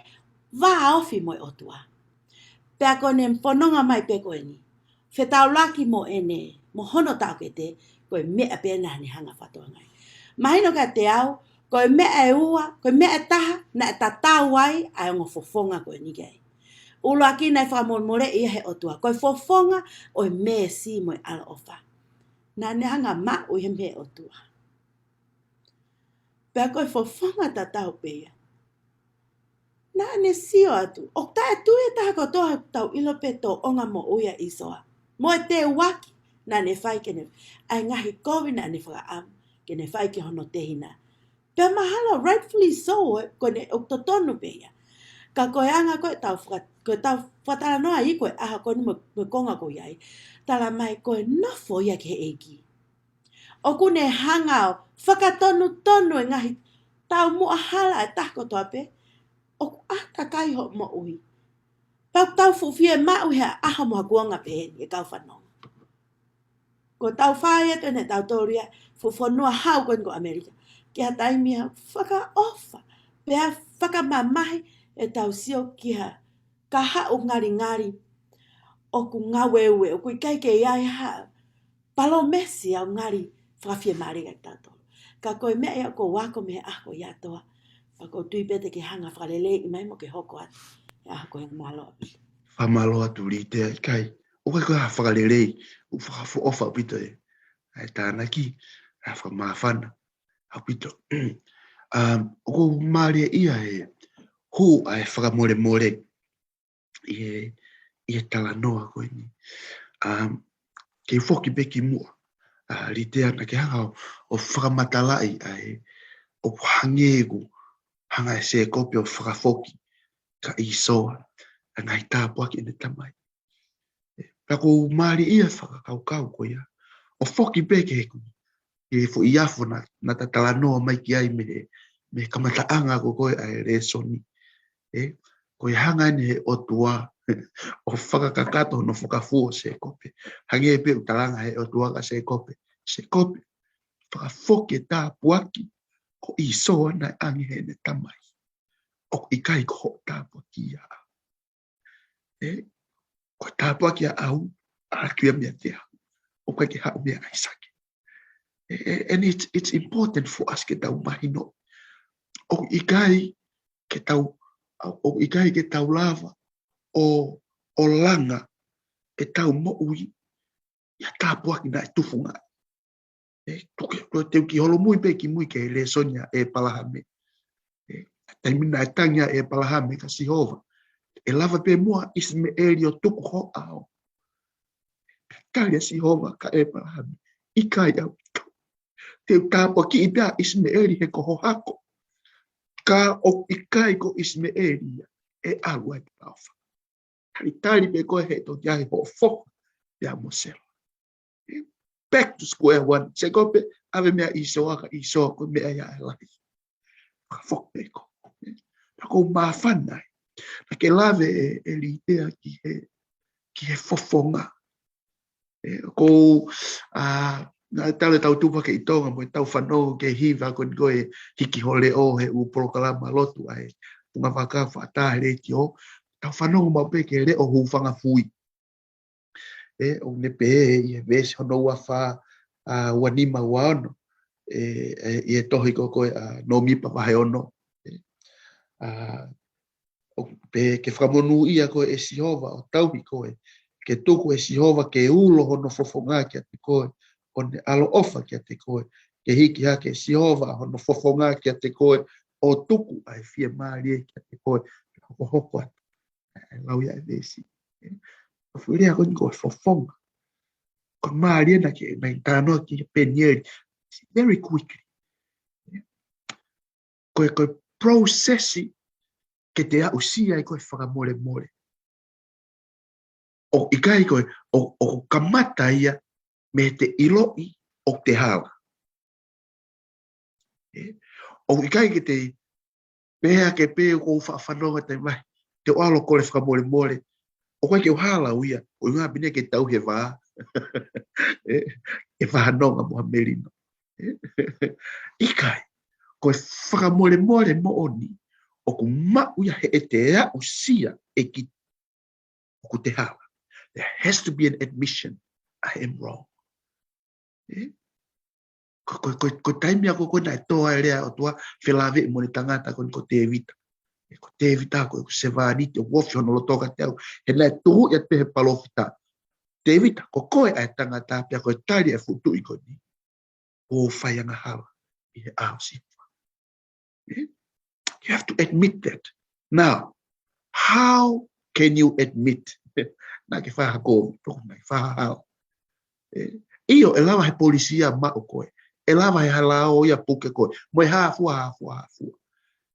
vāofi mo e ʻOtua. Pea ko ʻene fononga mai pē ko eni, fetaulaki mo ʻene, mo hono taʻokete, ko e meʻa pē naʻa ne hanga fakatokangaʻi. Mahino kiate au, ko e meʻa ʻe ua, ko e meʻa ʻe taha, naʻe tatau ai ʻa e ongo fofonga ko eni ki ai. ʻUluaki naʻe fakamolemoleʻi ia he ʻOtua, ko e fofonga ʻo e meesi mo e ʻaloʻofa. Naʻa ne hanga maʻu ia mei he ʻOtua. Pea ko e fofonga tatau pē ia. Naʻa ne sio atu. ʻO taʻetui e taha kotoa tau ʻilo pē tōʻonga moʻui ʻa ʻĪsoa. Mo e teuaki naʻa ne fai ke ne, ʻa e ngaahi kovi naʻa ne fakaʻamu ke ne fai ki hono tehina. Pea mahalo, rightfully so, ē, ko ʻene ʻoku totonu pē ia. Ka ko e anga ko ē tau faka-, ko e tau fakatalanoa ʻi ko e ʻaho ko eni mo, mo e konga ko ia ai. Tala mai ko e nofo ia ki he ʻEiki. ʻOku ne hanga ʻo fakatonutonu e ngaahi taumuʻa hala ʻa e taha kotoa pē. ʻOku ʻātakai hoʻo moʻui. Pea ʻoku tau fuʻu fiemaʻu he ʻaho mo ha kuonga pehē ni ʻe kau fanongo. Ko ʻetau fai atu ʻene tau tōlia fuʻu fonua hau ko eni ko ʻAmelika. Ki ha taimi ha fakaʻofa. Pea fakamamahi ʻetau sio ki ha kahaʻu ngalingali ʻoku ngāueue, ʻoku ʻikai ke ʻi ai ha palōmesi ʻoku ngali fakafiemālie kiate kitautolu. Ka ko e meʻa ia ʻoku ou ako mei he ʻaho ko ia ʻa Toa. Pea ʻoku ou tui pē te ke hanga fakaleleiʻi mai mo ke hoko atu he ʻaho ko ia. Mālō ʻaupito. Fakamālō atu Litea, ʻikai. ʻOku ʻikai ko ha fakalelei, ʻoku fakaʻofoʻofa ʻaupito ē. ʻA e tānaki, ʻa e fakamāfana ʻaupito. Um, ʻoku ou mālieʻia he hū ʻa e fakamolemole ʻi he, ʻi he talanoa ko eni. Um, ke foki pē ki muʻa, ʻa Litea, naʻa ke hanga ʻo, ʻo fakamatalaʻi ʻa e, ʻoku hangē ʻoku hanga ʻe Sēkope ʻo fakafoki kia ʻĪsoa ʻa e ngaahi tāpuaki ʻene tamai. Pea ʻoku ou mālieʻia e fakakaukau ko ia. ʻO foki pē ki he ku, ki he foʻi afo naʻa, naʻa ta talanoa mai ki ai mei he, mei he kamataʻanga ko ē ʻa e lēsoni. Ē, ko e hanga eni he ʻOtua ʻo fakakakato hono fakafuo ʻo Sēkope. Hangē pē ʻoku talanga he ʻOtua kia Sēkope. Sēkope, fakafoki e tāpuaki ko ʻĪsoa naʻe ʻange heʻene tamai. ʻOku ʻikai ko hoʻo tāpuaki ia. Ē, ko e tāpuaki ʻaʻau, ʻalu atu ia meiate au. ʻOku ʻikai ke haʻu mei ʻAisake. Ē, ē, and it's, it's important for us ke tau mahino. ʻOku ʻikai ke tau, ʻoku ʻikai ke tau lava ʻo, ʻo langa ʻetau moʻui ʻi ha tāpuaki naʻe tufungaʻi. Ē, tuku, ko e teu ki holomui pē ki mui ki he lēsoni ʻa ʻEpalahame. Ē, taimi naʻe tangi ai ʻa ʻEpalahame kia Sihova. ʻE lava pē muʻa ʻIsimeʻeli ʻo tuku ho ʻao? Tali ʻa Sihova kia ʻEpalahame, ʻikai ʻaupito. Te u tāpuakiʻi pē ʻa ʻIsimeʻeli he ko ho hako. Ka ʻoku ʻikai ko ʻIsimeʻeli ia ʻe ʻalu ai pea ʻofa. Talitali pē koe he toki ʻi ai hoʻo foha pea mo Sela. Back to square one. Sēkope, ʻave meia ʻĪsoa kia ʻĪsoa, ko e meʻa ia ʻe lahi. Fakafoki pē koe. Pea ʻoku ou māfana ai. Naʻa ke lave ē, ē Litea, ki he, ki he fofonga. Ē, ʻoku ou, ā, naʻe talu ʻetau tupu hake ʻi Tonga mo ʻetau fanongo ki he hiva ko eni ko e Hiki ho Leʻo he ʻū polokalama lotu ʻa e Tuʻunga Vaka Fakatāhele ki o. Tau fanongo maʻu pē ki he leʻo hūfanga fui. Ē, ʻoku ne pehē ʻi he veesi hono ua fā, ā, ua nima, ua ono. Ē, ē, ʻi he tohi ko ē ʻa Nōmipa vahe ono. Ē, ā, ʻoku pehē ke fakamonūʻia koe ʻe Sihova ʻo tauhi koe. Ke tuku ʻe Sihova ke ulo hono fofonga kiate koe, ʻo ne ʻaloʻofa kiate koe. Ke hiki hake ʻe Sihova hono fofonga kiate koe, ʻo tuku ʻa e fiemālie kiate koe. Hokohoko atu ʻa e lau ia ʻa e veesi. Ko e foʻi lea ko eni ko e fofonga. Ko e mālie naʻa ke, naʻa ke talanoa ki ai Penieli. Very quickly. Ko e, ko e process ke te aʻusia ai ko e fakamolemole. ʻOku ʻikai ko e, ʻo, ʻoku kamata ia mei he ʻiloʻi ʻoku te hala. Ē? ʻOku ʻikai ke te pehē hake pē ʻoku ou faʻa fanongo taimi lahi, te u ʻalu ʻo kole fakamolemole. ʻOku ʻikai ke u hala au ia, ko e ʻuhinga pē eni ke tau he vā. ʻE, ʻe fahanonga mo ha melino. ʻIkai, ko e fakamolemole moʻoni, ʻoku maʻu ia he ʻete aʻusia ʻe ki ʻoku te hala. There has to be an admission, "I am wrong." ʻE? Ko, ko, ko, ko e taimi ako ko ena ʻe toa e lea ʻOtua, felāveʻi mo e tangata ko eni ko Tēvita. ʻE ko Tēvita ko e sevāniti, ʻoku ofi hono loto kiate au. He naʻe tuhu ia pē he palōfita. Tēvita, ko koe ʻa e tangata pea ko e tali e fuʻu tuʻi ko eni. ʻO fai angahala ʻi he ʻao Sihova. ʻE? You have to admit that. Now, how can you admit? Naʻa ke faha kovi, poko naʻa ke faha hao. ʻE? ʻIo, ʻe lava he polisi ia maʻu koe. ʻE lava he halao ia puke koe. Mo e hafua, hafua, hafua.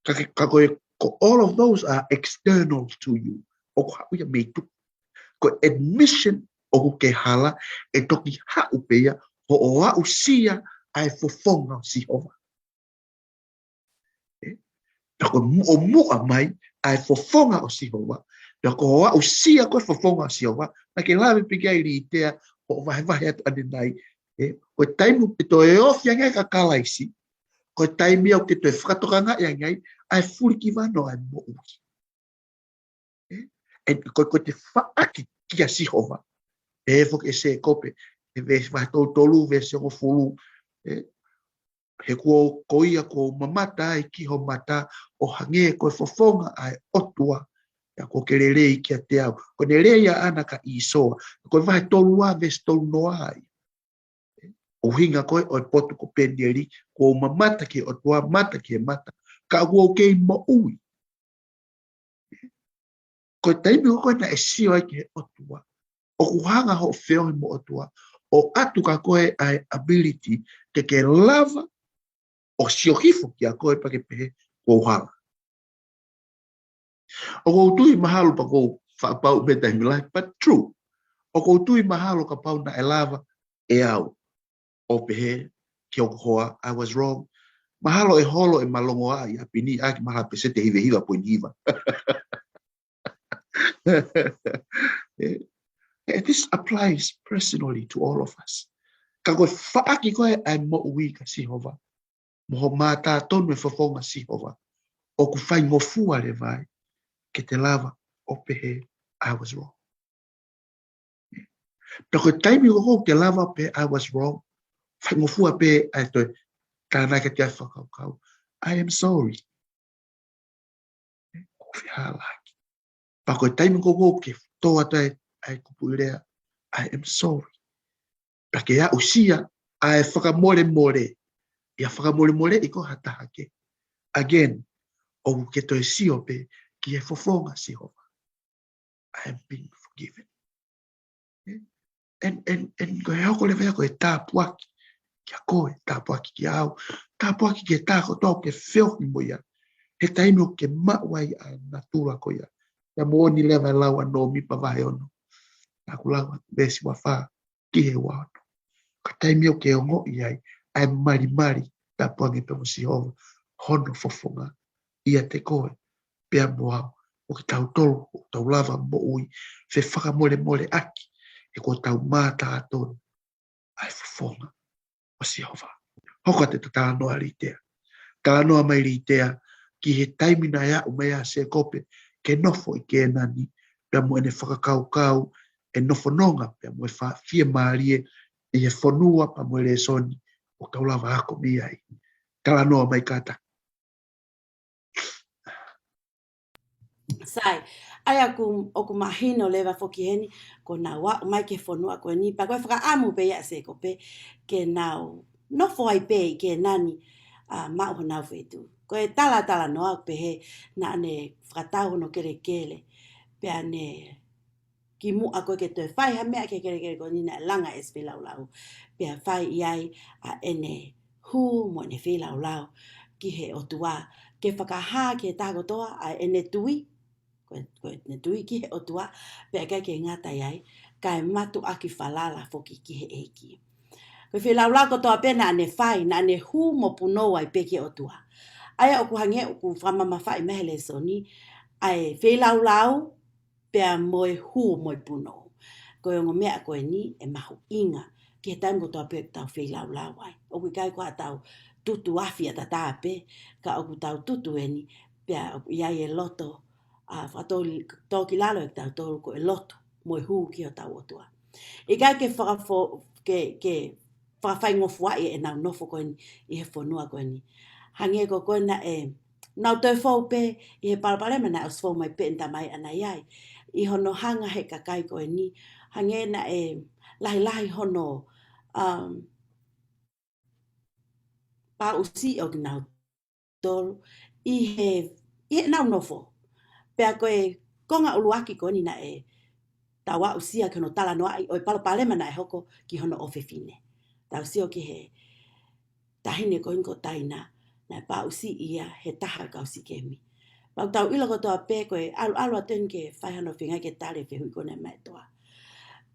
Ka ke, ka ko e, ko all of those are external to you. ʻOku haʻu ia mei tuku. Ko e admission ʻoku ke hala, ʻe toki haʻu pē ia, hoʻo aʻusia ʻa e fofonga ʻo Sihova. ʻE? Pea ko e muʻomuʻa mai ʻa e fofonga ʻo Sihova. Pea ko hoʻo aʻusia ko e fofonga ʻo Sihova, naʻa ke lave pē ki ai Litea, hoʻo vahevahe atu ʻanenai. ʻE? Ko e taimi ʻe toe ofi ange ka Kalaisi, ko e taimi ʻoku ke toe fakatokangaʻi ange ai ʻa e fulikivano ʻa e moʻui. ʻE? ʻE, ko, ko e te faʻaki kia Sihova. ʻE foki ʻe Sēkope, ʻe veesi vahe tolu tolu, veesi hongofulu. ʻE, he kuo ko ia kuo u mamata ai ki ho mata ʻo hangē ko e fofonga ʻa e ʻOtua. Pea kuo ke lelei kiate au. Ko ʻene lea ia ʻana kia ʻĪsoa. Ko e vahe tolu ua, veesi tolu noa ia. ʻUhinga ko ē ʻo e potu ko Penieli, kuo u mamata ki he ʻOtua, mata ki he mata. Ka kuo u kei moʻui. Ko e taimi ko ē naʻe sio ai ki he ʻOtua. ʻOku hanga hoʻo feohi mo e ʻOtua. ʻO ʻatu kia koe ʻa e ability ke ke lava ʻo sio hifo kia koe pea ke pehē kuo u hala. ʻOku ou tui mahalo pea ʻoku ou faʻa pau pē taimi lahi, but true. ʻOku ou tui mahalo kapau naʻe lava ʻe au ʻo pehē ki hoku hoa, "I was wrong." Mahalo ʻe holo ʻema longoaʻa ʻi ʻapi ni ʻaki mahalo ha peseti ʻe hiva hiva poini hiva. ʻE, ʻe, this applies personally to all of us. Ka ko e faʻaki ko ē ʻa e moʻui kia Sihova, mo hoʻo mata tonu e fofonga ʻo Sihova, ʻoku faingofua leva ai ke te lava ʻo pehē, "I was wrong." Pea ko e taimi ko ē ʻoku ke lava ʻo pehē, "I was wrong," faingofua pē ʻa e toe tānaki atu ʻa e fakakaukau, "I am sorry." ʻOku fehālaaki. Pea ko e taimi ko ē ʻoku ke tō atu ai ʻa e kupuʻi lea, "I am sorry." Pea ke aʻusia ʻa e fakamolemole. ʻIa fakamolemoleʻi koe ha taha kehe. Again, ʻoku ke toe sio pē ki he fofonga ʻo Sihova. "I am being forgiven." ʻE? ʻEn, ʻen, ʻen ko e hoko leva ia ko e tāpuaki kia koe, tāpuaki kia au, tāpuaki ki he taha kotoa ʻoku ke feohi mo ia. He taimi ʻoku ke maʻu ai ʻa e natula ko ia. Pea moʻoni leva e lau ʻa Nōmipa vahe ono. Naʻa ku lau atu veesi ua fā ki he ua ono. Ko e taimi ʻoku ke ongoʻi ai ʻa e malimali, tāpuange pē mo Sihova, hono fofonga ʻiate koe pea mo au. ʻO kitautolu ʻoku tau lava moʻui fefakamolemoleʻaki, he kuo tau mata tonu ʻa e fofonga ʻo Sihova. Hoko atu e talanoa Litea. Talanoa mai Litea ki he taimi naʻe aʻu mai ai ʻa Sēkope ke nofo ʻi Kēnani, pea mo ʻene fakakaukau ʻe nofo nonga pea mo e fa-, fiemālie ʻi he fonua pea mo e lēsoni ʻoku tau lava ako mei ai. Talanoa mai kātaki. Sai, ʻa ia ʻoku, ʻoku mahino leva foki heni, ko ʻenau aʻu mai ki he fonua ko eni, pea ko e fakaʻamu pē ia ʻa Sēkope ke nau nofo ai pē ʻi Kēnani, ʻa, maʻu honau feituʻu. Ko e talatalanoa ʻoku pehē naʻa ne fakatau hono kelekele, pea ne kimuʻa ko ē ke toe fai ha meʻa ki he kelekele ko eni naʻe langa ʻe he feilaulau. Pea fai ʻi ai ʻa ʻene hū mo ʻene feilaulau ki he ʻOtua, ke fakahā ki he taha kotoa ʻa ʻene tui, ko e, ko ʻene tui ki he ʻOtua, pea ʻikai ke ngata ai, kae mātuʻaki falala foki ki he ʻEiki. Ko e feilaulau kotoa pē naʻa ne fai, naʻa ne hū mo punou ai pē ki he ʻOtua. ʻA ia ʻoku hangē ʻoku fakamamafaʻi mai he lēsoni, ʻa e feilaulau, pea mo e hū mo e punou. Ko e ongo meʻa ko eni ʻe mahuʻinga ki he taimi kotoa pē ʻoku tau feilaulau ai. ʻOku ʻikai ko haʻatau tutu afi ʻataʻatā pē, ka ʻoku tau tutu eni, pea ʻoku ʻi ai e loto, ʻa, fakatōkilalo ʻe kitautolu ko e lotu, mo e hū ki hotau ʻOtua. ʻIkai ke fakafo-, ke, ke fakafaingofuaʻi ʻenau nofo ko eni ʻi he fonua ko eni. Hangē ko ē naʻe, nau toe fou pē ʻi he palopalema naʻe ʻosi fou mai pē ʻene tamai ʻana ʻi ai. ʻI hono hanga he kakai ko eni. Hangē naʻe lahilahi hono, um, pāʻusiʻi ʻo kinautolu ʻi he, ʻi heʻenau nofo. Pea ko e konga ʻuluaki ko eni naʻe tau aʻusia ki hono talanoaʻi ʻo e palopalema naʻe hoko ki hono ʻofefine. Tau sio ki he taʻahine ko eni ko Taina, naʻe pāʻusiʻi ia he taha kau Sikemi. Pea ʻoku tau ʻilo kotoa pē ko e ʻalu, ʻalu atu eni ke fai hano feinga ke tali e fehuʻi ko eni ʻa e maʻetoa.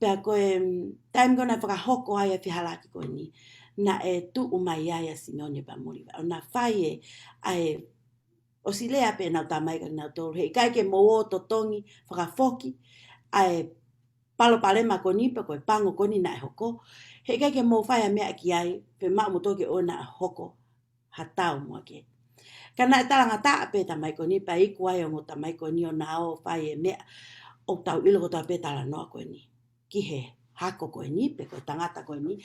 Pea ko e, mm, taimi ko ē naʻe fakahoko ai e fehālaaki ko eni, naʻe tuʻu mai ai ʻa Simeone Pamoliva. ʻO na fai e, ʻa e, ʻosi lea pē ʻenau tamai kia kinautolu, heʻikai ke mou ō totongi fakafoki ʻa e palopalema ko eni pe ko e pango ko eni naʻe hoko. Heʻikai ke mou fai ha meʻa ki ai, pe maʻu moutolu ke ʻoua naʻa hoko ha tau muʻa ke. Ka naʻe talangataʻa pē tamai ko eni, pea iku ai ongo tamai ko eni ʻo na ō fai e meʻa ʻoku tau ʻilo kotoa pē talanoa ko eni. Ki he hako ko eni, pe ko e tangata ko eni,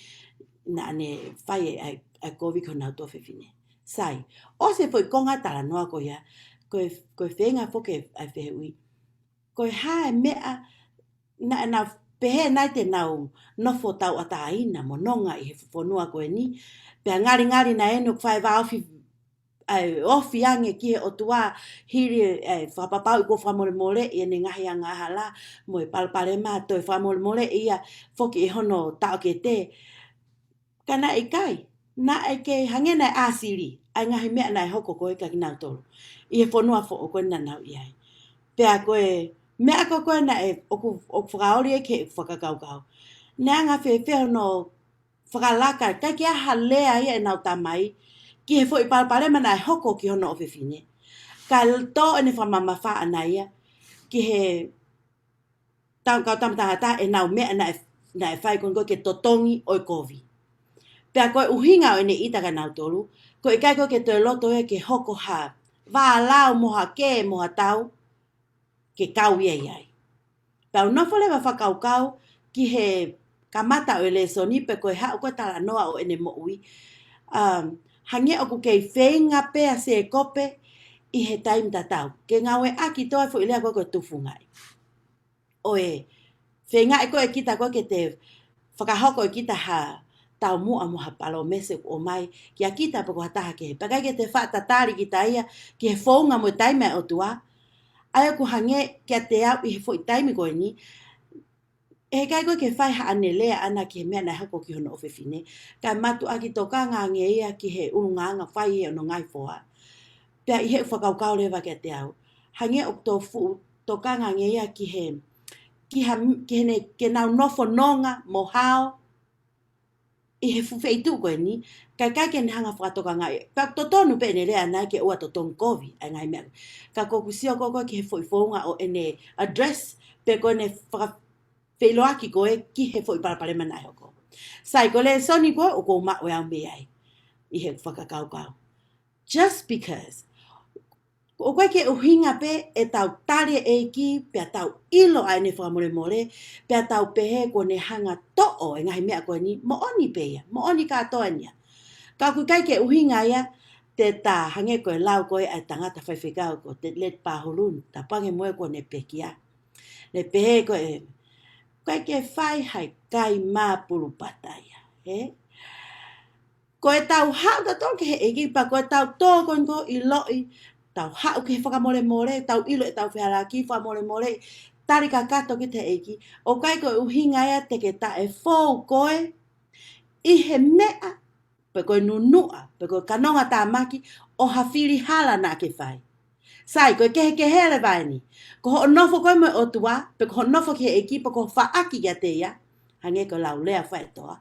naʻa ne fai e, ʻa e, ʻa e kovi ki honau tuofefine. Sai, ʻosi e foʻi konga talanoa ko ia, ko e, ko e feinga foki ʻa e fehuʻi. Ko e hā e meʻa naʻa nau pehē nai te nau nofo tauʻatāina mo nonga ʻi he fonua ko eni, pea ngalingali naʻe ʻi ai ʻeku fai vāofi, ʻa e ofi ange ki he ʻOtua hili e fakapapauʻi kuo fakamolemoleʻi ʻene ngaahi angahala mo e palopalema, toe fakamolemoleʻi ia foki ʻe hono taʻokete. Ka naʻe ʻikai, naʻe kei hangē naʻe ʻāsili ʻa e ngaahi meʻa naʻe hoko ko ē kia kinautolu ʻi he fonua foʻou ko ē naʻa nau ʻi ai. Pea ko e meʻa ko ē ko ē naʻe ʻoku, ʻoku fakaoli ʻeku fakakaukau. Naʻe anga fēfē hono fakalaka, ʻikai ke ʻi ai ha lea ia ʻenau tamai ki he foʻi palopalema naʻe hoko ki hono ʻofefine. Ka tō ʻene fakamamafa ʻana ia ki he tau kau tama tangata ʻenau meʻa naʻe, naʻe fai ko ē ko ē ke totongi ʻo e kovi. Pea ko e ʻuhinga ʻo ʻene ʻita kia nautolu, ko e ʻikai ko ē ke toe loto ia ke hoko ha vālau mo ha kē mo ha tau ke kau ia ʻi ai. Pea u nofo leva fakakaukau ki he kamata ʻo e lēsoni pe ko e haʻu ko ē talanoa ʻo ʻene moʻui. Um, hangē ʻoku kei feinga pē ʻa Sēkope ʻi he taimi tatau ke ngāueʻaki toa foʻi lea ko ē ko e tufungaʻi. ʻO e feingaʻi ko ē kita ko ē ke te fakahoko ʻe kita ha taumuʻa mo ha palōmesi ʻoku ʻomai kia kita pe ko ha taha kehe. Pea ʻikai ke te faʻa tatali kita ia ki he founga mo e taimi ʻa e ʻOtua. ʻA ia ʻoku hangē kiate au ʻi he foʻi taimi ko eni, ʻe ʻikai ko ē ke fai haʻane lea ʻana ki he meʻa naʻe hoko ki hono ʻofefine, kae mātuʻaki tokanga ange ia ki he ʻulungaanga fai ʻe hono ngaahi foha. Pea ʻi heʻeku fakakaukau leva kiate au, hangē ʻoku toe fuʻu tokanga ange ia ki he, ki ha, ki heʻene, ke nau nofo nonga mo hao ʻi he fuʻu feituʻu ko eni, kae ʻikai ke ne hanga fakatokangaʻi. Pea totonu pē ʻene lea ʻana ke ʻoua totongi kovi ʻa e ngaahi meʻa. Ka ko ʻeku sio ko ē ko ē ki he foʻi founga ʻo ʻene address, pe ko ʻene fakafeʻiloaki ko ē ki he foʻi palopalema naʻe hoko. Sai, ko e lēsoni ko ē ʻoku ou maʻu ʻe au mei ai ʻi heʻeku fakakaukau. Just because. ʻOku ʻikai ke ʻuhinga pē ʻetau tali e ʻEiki, pea tau ʻilo ʻa ʻene fakamolemole, pea tau pehē kuo ne hanga toʻo e ngaahi meʻa ko eni, moʻoni pē ia, moʻoni kātoa eni ia. Ka ʻoku ʻikai ke ʻuhinga ia, te ta hangē ko e lau ko ē ʻa e tangata faifekau ko Ted Pahulun, tapu ange mo e kuo ne pekia. Ne pehē ko e, ʻikai ke fai ha kai māpulu pata ia, ē? Ko ʻetau haʻu tautolu ki he ʻEiki pea ko ʻetau tō ko eni ko ē ʻiloʻi, tau haʻu ki he fakamolemole, tau ʻilo ʻetau fehālaaki fakamolemole, tali kakato ki he ʻEiki. ʻOku ʻikai ko e ʻuhinga ia te ke taʻefou koe ʻi he meʻa, pe ko e nunuʻa, pe ko e kanonga tāmaki ʻo ha fili hala naʻa ke fai. Sai, ko e kehekehe leva eni. Ko hoʻo nofo ko ē mo e ʻOtua, pe ko hoʻo nofo ki he ʻEiki, pe ko hoʻo faʻaki kiate ia, hangē ko e lau lea faʻitoa.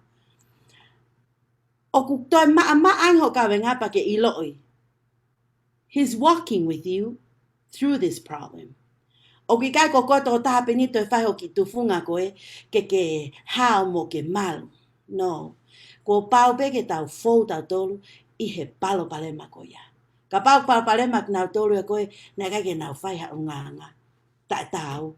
ʻOku toe maʻamaʻa ange hoʻo kavenga pea ke ʻiloʻi. He's walking with you through this problem. ʻOku ʻikai ko koe tokotaha pē eni toe fai hoʻo kiʻi tufunga ko ē ke ke hao mo ke malu. No. Kuo pau pē ke tau fou tautolu ʻi he palopalema ko ia. Kapau palopalema kinautolu ʻe ko ē naʻe ʻikai ke nau fai ha ʻulungaanga taʻetaau.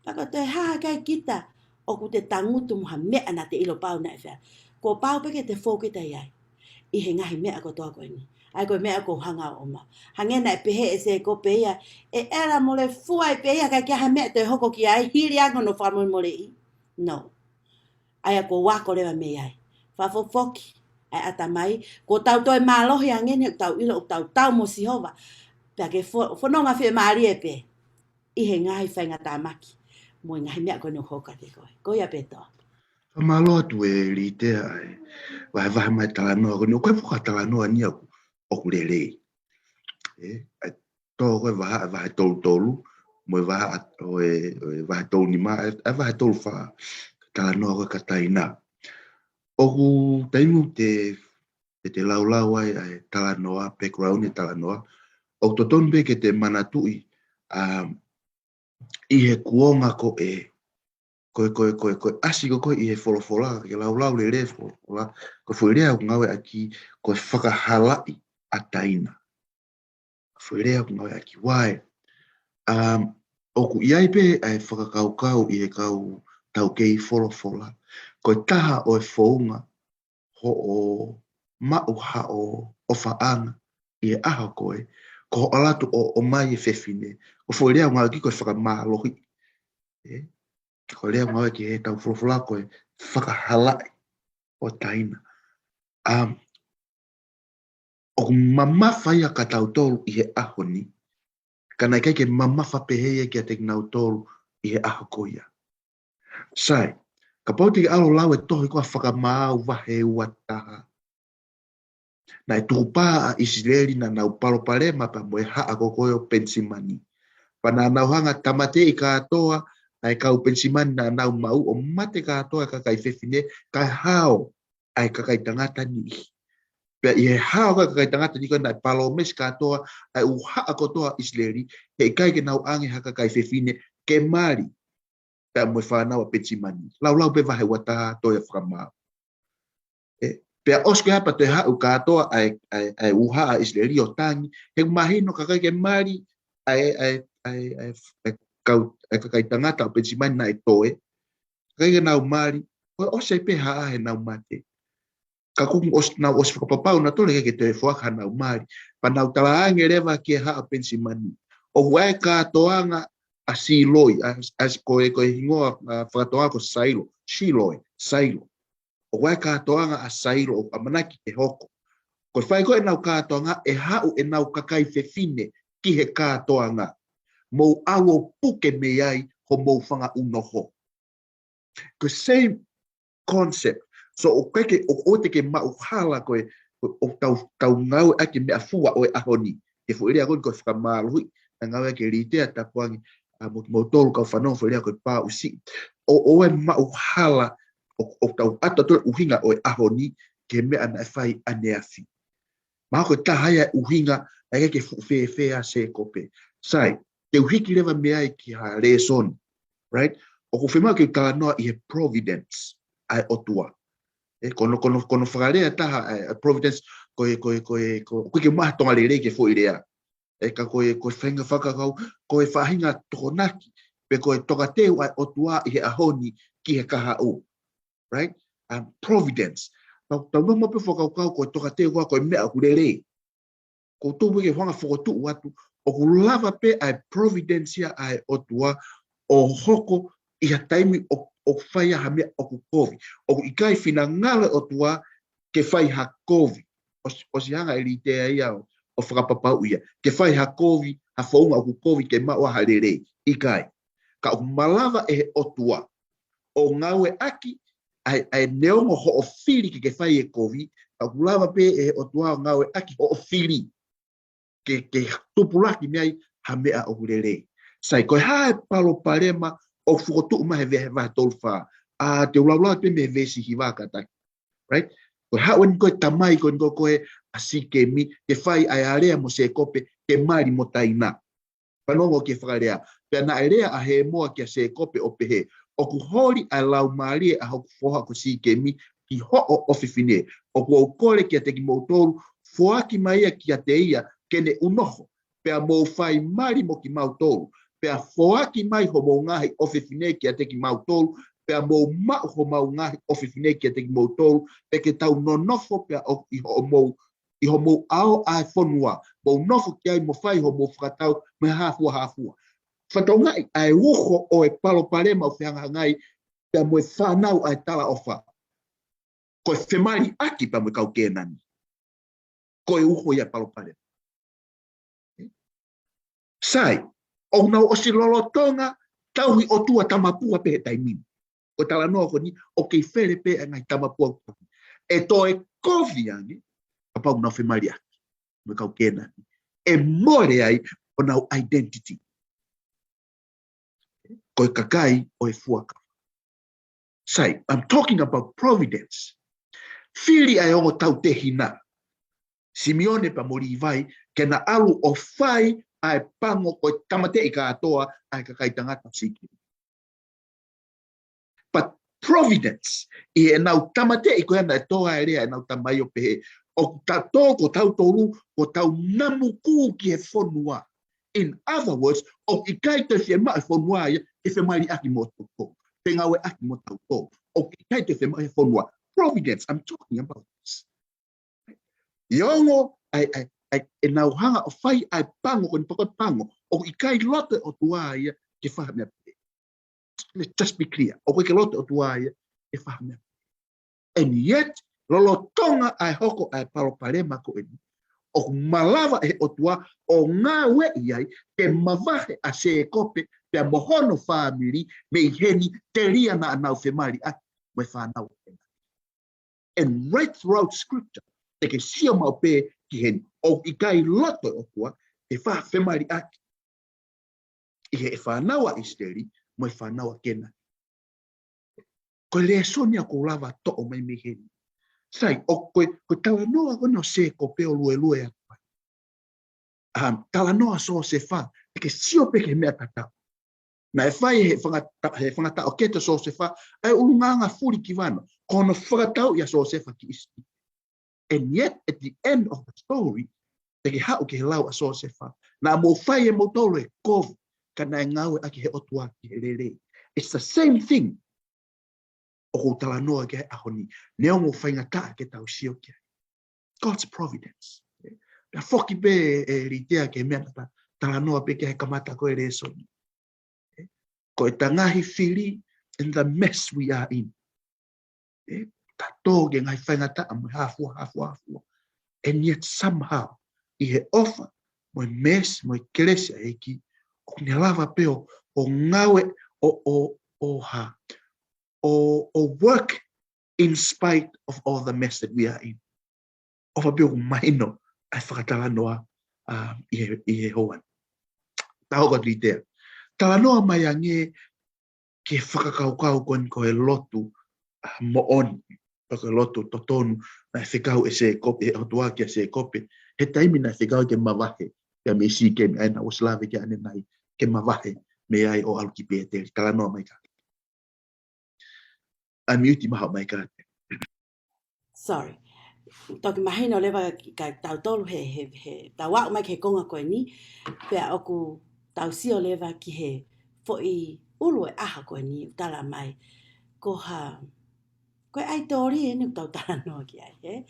Pea ko e toe hā ʻikai kita ʻoku te tangutu mo ha meʻa naʻa te ʻilo pau naʻe fea. Kuo pau pē ke te fou kita ʻi ai. ʻI he ngaahi meʻa kotoa ko eni. ʻA ia ko e meʻa ʻoku ou hanga ʻo ʻomai. Hangē naʻe pehē ʻe Sēkope ia, ʻe ʻela mo le fua ʻi pē ia ʻikai ke ʻi ai ha meʻa toe hoko ki ai, hili ange hono fakamolemoleʻi. No. ʻA ia kuo u ako leva mei ai. Fakafoki ʻa e ʻatamai, kuo tau toe mālohi ange ni, tau ʻilo, tau tau mo Sihova. Pea ke fo-, fononga fiemālie pē ʻi he ngaahi faingatāmaki mo e ngaahi meʻa ko eni ʻoku hoko kiate koe. Ko ia pē Toa. Fakamālō atu ʻe Litea ʻa e vahevahe mai talanoa ko eni, ʻoku ʻikai ko ha talanoa ni ʻoku, ʻoku lelei. ʻE, ʻa e tō ko e vahaʻa, vahe tolu tolu, mo e vahaʻa, ʻo e, ʻo e vahe tolu nima, ʻa e, ʻa e vahe tolu fā, talanoa ko e ka taina. ʻOku taimi ʻoku te, te, te laulau ai ʻa e talanoa, background ʻa e talanoa, ʻoku totonu pē ke te manatuʻi, ʻa, ʻi he kuonga ko ē, ko e, ko e, ko e, ko e ʻasi ko ē ʻi he folofola, ke laulau lelei folofola, ko e foʻi lea ʻoku ngāueʻaki, ko e fakahalaʻi ʻa taina. Foʻi lea ʻoku ngāueʻaki. Why? Um, ʻoku ʻi ai pē ʻa e fakakaukau ʻi he kau taukei folofola. Ko e taha ʻo e founga hoʻo maʻu haʻo ʻofaʻanga ʻi he ʻaho ko ē, ko hoʻo ʻalu atu ʻo, ʻomai e fefine. Ko e foʻi lea ʻoku ngāueʻaki ko e fakamālohi. ʻE? Ko e lea ʻoku ngāueʻaki he tau folofola ko e fakahalaʻi ʻo taina. Um, ʻoku mamafa ia kia tautolu ʻi he ʻaho ni, ka naʻe ʻikai ke mamafa pehē ia kiate kinautolu ʻi he ʻaho ko ia. Sai, kapau te ke ʻalu ʻo lau e tohi ko ē Fakamaau vahe ua taha. Naʻe tukupā ʻa ʻIsileli naʻa nau palopalema pea mo e haʻa ko ē ʻo Penisimani. Pea naʻa nau hanga ʻo tāmateʻi kātoa ʻa e kau Penisimani naʻa nau maʻu ʻo mate kātoa e kakai fefine, kae hao ʻa e kakai tangata niʻihi. Pea ʻi he hao ʻa e kakai tangata niʻihi ko ē naʻe palōmesi kātoa ʻa e ʻū haʻa kotoa ʻIsileli, heʻikai ke nau ʻoange ha kakai fefine ke mali pea mo e fānau ʻa Penisimani. Laulau pē vahe ua taha tohi ʻa Fakamaau. ʻE, pea ʻosi ko ia pea toe haʻu kātoa ʻa e, ʻa e, ʻa e ʻū haʻa ʻIsileli ʻo tangi, he mahino ka ʻikai ke mali ʻa e, ʻa e, ʻa e, ʻa e, ʻa e kau, ʻa e kakai tangata ʻo Penisimani naʻe toe. Ka ʻikai ke nau mali, ko e ʻosi pē haʻa he nau mate. Ka kuo ʻosi, nau ʻosi fakapapau nautolu ʻe ʻikai ke toe foaki hanau mali. Pea nau talaange leva ki he haʻa Penisimani. ʻOku ʻi ai e kātoanga ʻa Siloi, ʻa, ʻa, ko e, ko e hingoa, ʻa, fakatoanga ko Sailo, Siloi, Sailo. ʻOku ʻi ai e kātoanga ʻa Sailo, ʻoku ʻamanaki ke hoko. Ko e fai ko ē ʻenau kātoanga, ʻe haʻu ʻenau kakai fefine ki he kātoanga. Mou ʻalu ʻo puke mei ai homou fanga ʻunoho. Ko e same concept. So, ʻoku ʻikai ke, ʻoku ʻikai te ke maʻu hala ko e, ʻo, ʻo tau, tau ngāueʻaki e meʻafua ʻo e ʻaho ni. He foʻi lea ko eni ko e fakamālohi, naʻe ngāueʻaki ʻe Litea Tapuangi, ʻa, mo, mo tolu kau fanongo foʻi lea ko e pāusi. ʻO, ʻoua ʻe maʻu hala, ʻo, ʻo tau ʻatu atu e ʻuhinga ʻo e ʻaho ni, ki he meʻa naʻe fai ʻaneafi. Mahalo ko e taha ia e ʻuhinga, ʻa ia ke fuʻu fēfē ʻa Sēkope. Sai, te u hiki leva mei ai ki ha lēsoni, right? ʻOku fiemaʻu ke u talanoa ʻi he providence ʻa e ʻOtua. ʻE, ko hono, ko hono, ko hono fakalea ʻe taha, ʻa e, ʻa e providence, ko e, ko e, ko e, ko, ʻoku ʻikai ke maʻu ha Tonga lelei ki he foʻi lea. ʻE, ka ko e, ko e faʻahinga fakakaukau, ko e faʻahinga tokonaki, pe ko e tokateu ʻa e ʻOtua ʻi he ʻaho ni ki he kahaʻu. Right? Um, providence. Tau, tau nofo maʻu pē ʻo fakakaukau ko e tokateu ko ē ko e meʻa ʻoku lelei. Ko u tui pē ke u hanga ʻo fokotuʻu atu, ʻoku lava pē ʻa e providence ia ʻa e ʻOtua ʻo hoko ʻi ha taimi ʻo, ʻoku fai ai ha meʻa ʻoku kovi. ʻOku ʻikai finangalo e ʻOtua ke fai ha kovi. ʻOsi, ʻosi hanga ʻe Litea ia ʻo, ʻo fakapapauʻi ia. Ke fai ha kovi, ha founga ʻoku kovi ke maʻu ai ha lelei. ʻIkai. Ka ʻoku malava ʻe he ʻOtua ʻo ngāueʻaki, ʻa e, ʻa e neongo hoʻo fili ke ke fai e kovi, ka ʻoku lava pē ʻe he ʻOtua ʻo ngāueʻaki hoʻo fili ke, ke tupulaki mei ai ha meʻa ʻoku lelei. Sai, ko e hā e palopalema ʻoku fokotuʻu mai he ve-, he vahe tolu fā. ʻA, te u laulau pē mei he veesi hiva kātaki. Right? Ko e haʻu eni ko ē e tamai ko eni ko ē ʻa Sikemi, ke fai ʻa e alea mo Sēkope, ke mali mo Taina. Fanongo ki he fakalea. Pea naʻe lea ʻa Hemoa kia Sēkope ʻo pehē, ʻoku holi ʻa e laumālie ʻa hoku foha ko Sikemi, ki hoʻo ʻofefine. ʻOku ou kole kiate kimoutolu, foaki mai ia kiate ia ke ne ʻunofo, pea mou fai mali mo kimautolu, pea foaki mai homou ngaahi ʻofefine kiate kimautolu, pea mou maʻu homau ngaahi ʻofefine kiate kimoutolu, pea ke tau nonofo pea ʻoku ʻi hoʻomou, ʻi homou ʻao ʻa e fonua, mou nofo ki ai mo fai homou fakatau mo e hāfuahāfua. Fakatokangaʻi ʻa e uho ʻo e palopalema ʻoku fehangahangai pea mo e fānau ʻa e talaʻofa. Ko e femaliʻaki pea mo e kau Kēnani. Ko e uho ia e palopalema. Sai, ʻoku nau ʻosi lolotonga tauhi ʻotua tamapua pē he taimi ni. Ko e talanoa ko eni, ʻoku kei fele pē ʻa e ngaahi tamapua. ʻE toe kovi ange, kapau ʻoku nau femaliʻaki mo e kau Kēnani. ʻE mole ai honau identity. Ko e kakai ʻo e fuakava. Sai, I'm talking about providence. Fili ʻa e ongo tautehina, Simione pea mo Līvai, ke na ʻalu ʻo fai ʻa e pango ko e tāmateʻi kātoa ʻa e kakai tangata Sikemi. But providence, ʻi heʻenau tāmateʻi ko ē naʻe tō ai e lea ʻenau tamai ʻo pehē, ʻoku tau tō ko tautolu, ko tau namu kū ki he fonua. In other words, ʻoku ʻikai toe fiemaʻu e fonua ia ke femaliʻaki mo tautolu, ke ngāueʻaki mo tautolu. ʻOku ʻikai toe fiemaʻu he fonua. Providence, I'm talking about this. ʻI he ongo, ʻa e, ʻa e, ʻa e, ʻenau hanga ʻo fai ʻa e pango, ko eni pē ko e pango, ʻoku ʻikai loto e ʻOtua ia ke fai ha meʻa pehē. Let's just be clear. ʻOku ʻikai loto e ʻOtua ia ke fai ha meʻa pehē. And yet, lolotonga ʻa e hoko ʻa e palopalema ko eni, ʻoku malava ʻe he ʻOtua ʻo ngāueʻi ai ke mavahe ʻa Sēkope pea mo hono fāmili mei heni, telia naʻa nau femaliʻaki mo e fānau ʻa Kēnani. And right throughout scripture, te ke sio maʻu pē ki heni, ʻoku ʻikai loto e ʻOtua ke fai ha femaliʻaki ʻi he fānau ʻa ʻIsileli mo e fānau ʻa Kēnani. Ko e lēsoni ia ʻoku ou lava toʻo mai mei heni. Sai, ʻoku, ko e talanoa ko eni ʻo Sēkope ʻo luelue atu ai. ʻA e talanoa ʻa Siosefa, te ke sio pē ki he meʻa tatau. Naʻe fai he fanga ta-, he fanga taʻokete ʻo Siosefa ʻa e ʻulungaanga fuli ki vano, ko hono fakatauʻi ʻa Siosefa ki ʻIsipite. And yet, at the end of the story, te ke haʻu ki he lau ʻa Siosefa, naʻa mou fai ʻe moutolu e kovi, ka naʻe ngāueʻaki ʻe he ʻOtua ki he lelei. It's the same thing ʻoku ou talanoa ki ai he ʻaho ni, neongo ʻoku faingataʻa ke tau sio ki ai. God's providence. Pea foki pē ʻe Litea ki he meʻa naʻa ta talanoa pē ki ai he kamata ko ē lēsoni. Ko e ngaahi fili and the mess we are in. ʻE, ta tō ki he ngaahi faingataʻa mo e hāfuahāfua. And yet somehow, ʻi he ʻofa, mo e mess, mo e kelesi ʻa e ʻEiki, ʻoku ne lava pē ʻo, ʻo ngāue, ʻo, ʻo, ʻo hā, ʻo, ʻo work in spite of all the mess that we are in. ʻOfa pē ʻoku mahino ʻa e fakatalanoa, um, ʻi he, ʻi he houa ni. Ta hoko atu Litea. Talanoa mai ange ki he fakakaukau ko eni ko e lotu, uh, moʻoni. Pe ko e lotu totonu naʻe fekau ʻe Sēkope, ʻe he ʻOtua kia Sēkope. He taimi naʻe fekau ke mavahe ia mei Sikemi, ʻa ia naʻa ku ʻosi lave ki ai ʻanenai, ke mavahe mei ai ʻo ʻalu ki Pēteli. Talanoa mai ka. Unmute mai ho mic ē. Sorry. Toki mahino leva kia tautolu he, he, he tau aʻu mai ki he konga ko eni, pea ʻoku tau sio leva ki he foʻi ʻulu e ʻaho ko eni, ʻoku tala mai. Ko ha, ko e ʻaitoli eni ʻoku tau talanoa ki ai, ē?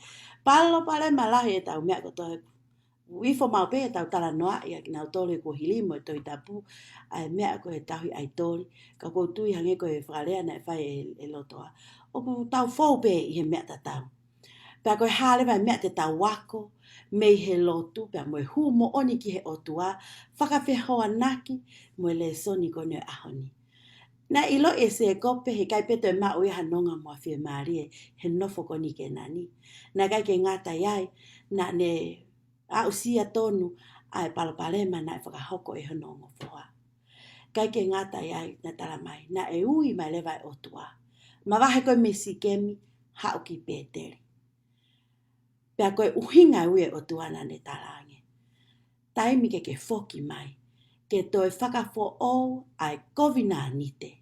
Palopalema lahi ʻetau meʻa kotoa, ʻoku ifo maʻu pē ʻetau talanoaʻi ʻa kinautolu he kuohili mo e Tohi Tapu, ʻa e meʻa ko e tauhi ʻaitoli, ka ʻoku ou tui hangē ko e fakalea naʻe fai ʻe, ʻe Lotoa. ʻOku tau fou pē ʻi he meʻa tatau. Pea ko e hā leva e meʻa te tau ako, mei he lotu, pea mo e hū moʻoni ki he ʻOtua, fakafehoanaki mo e lēsoni ko eni ʻo e ʻaho ni. Naʻe ʻiloʻi ʻe Sēkope heʻikai pē toe maʻu ia ha nonga mo ha fiemālie he nofo ko eni ʻi Kēnani. Naʻe ʻikai ke ngata ai, naʻa ne aʻusia tonu ʻa e palopalema naʻe fakahoko ʻe hono ongo foha. ʻIkai ke ngata ai, naʻe tala mai, naʻe ui mai leva e ʻOtua. Mavahe koe mei Sikemi, haʻu ki Pēteli. Pea ko e ʻuhinga e ui e ʻOtua naʻa ne tala ange. Taimi ke ke foki mai, ke toe fakafoʻou ʻa e kovinānite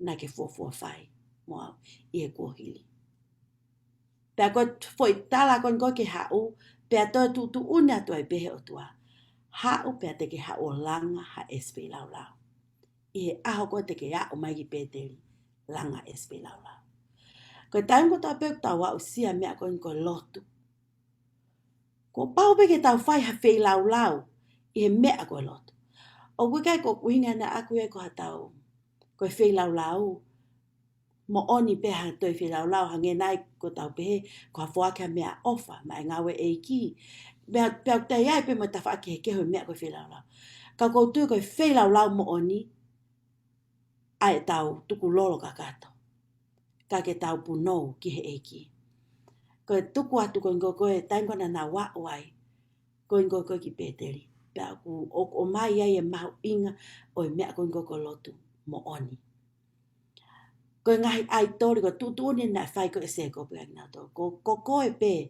naʻa ke fuofua fai mo au ʻi he kuohili. Pea ko e foʻi tala ko eni ko ē ke haʻu, pea toe tuʻutuʻuni atu ai pē he ʻOtua. Haʻu pea te ke haʻu ʻo langa ha ʻesi feilaulau. ʻI he ʻaho ko ē te ke aʻu mai ki Pēteli, langa ʻesi feilaulau. Ko e taimi kotoa pē ʻoku tau aʻusia meʻa ko eni ko e lotu, kuo pau pē ke tau fai ha feilaulau ʻi he meʻa ko e lotu. ʻOku ʻikai ko ʻeku ʻuhinga ʻaʻaku ia ko ha tau, ko e feilaulau moʻoni pē ha toe feilaulau hangē nai ko ʻetau pehē, ko ha foaki ha meʻaʻofa maʻa e ngāue ʻa e ʻEiki. Meʻa, pea ʻoku ʻi ai pē mo e tafaʻaki kehekehe ʻo e meʻa ko e feilaulau. Ka ʻoku ou tui ko e feilaulau moʻoni ʻa ʻetau tukulolo kakato, ka ke tau punou ki he ʻEiki. Ko e tuku atu ko eni ko ē, ko e taimi ko ē naʻa nau aʻu ai ko eni ko ē ki Pēteli, pea ʻoku, ʻoku ʻomai ai e mahuʻinga ʻo e meʻa ko eni ko ē ko e lotu moʻoni. Ko e ngaahi ʻaitoli, ko e tuʻutuʻuni naʻe fai ko ē ʻe Sēkope kia kinautolu, ko, ko koe pē.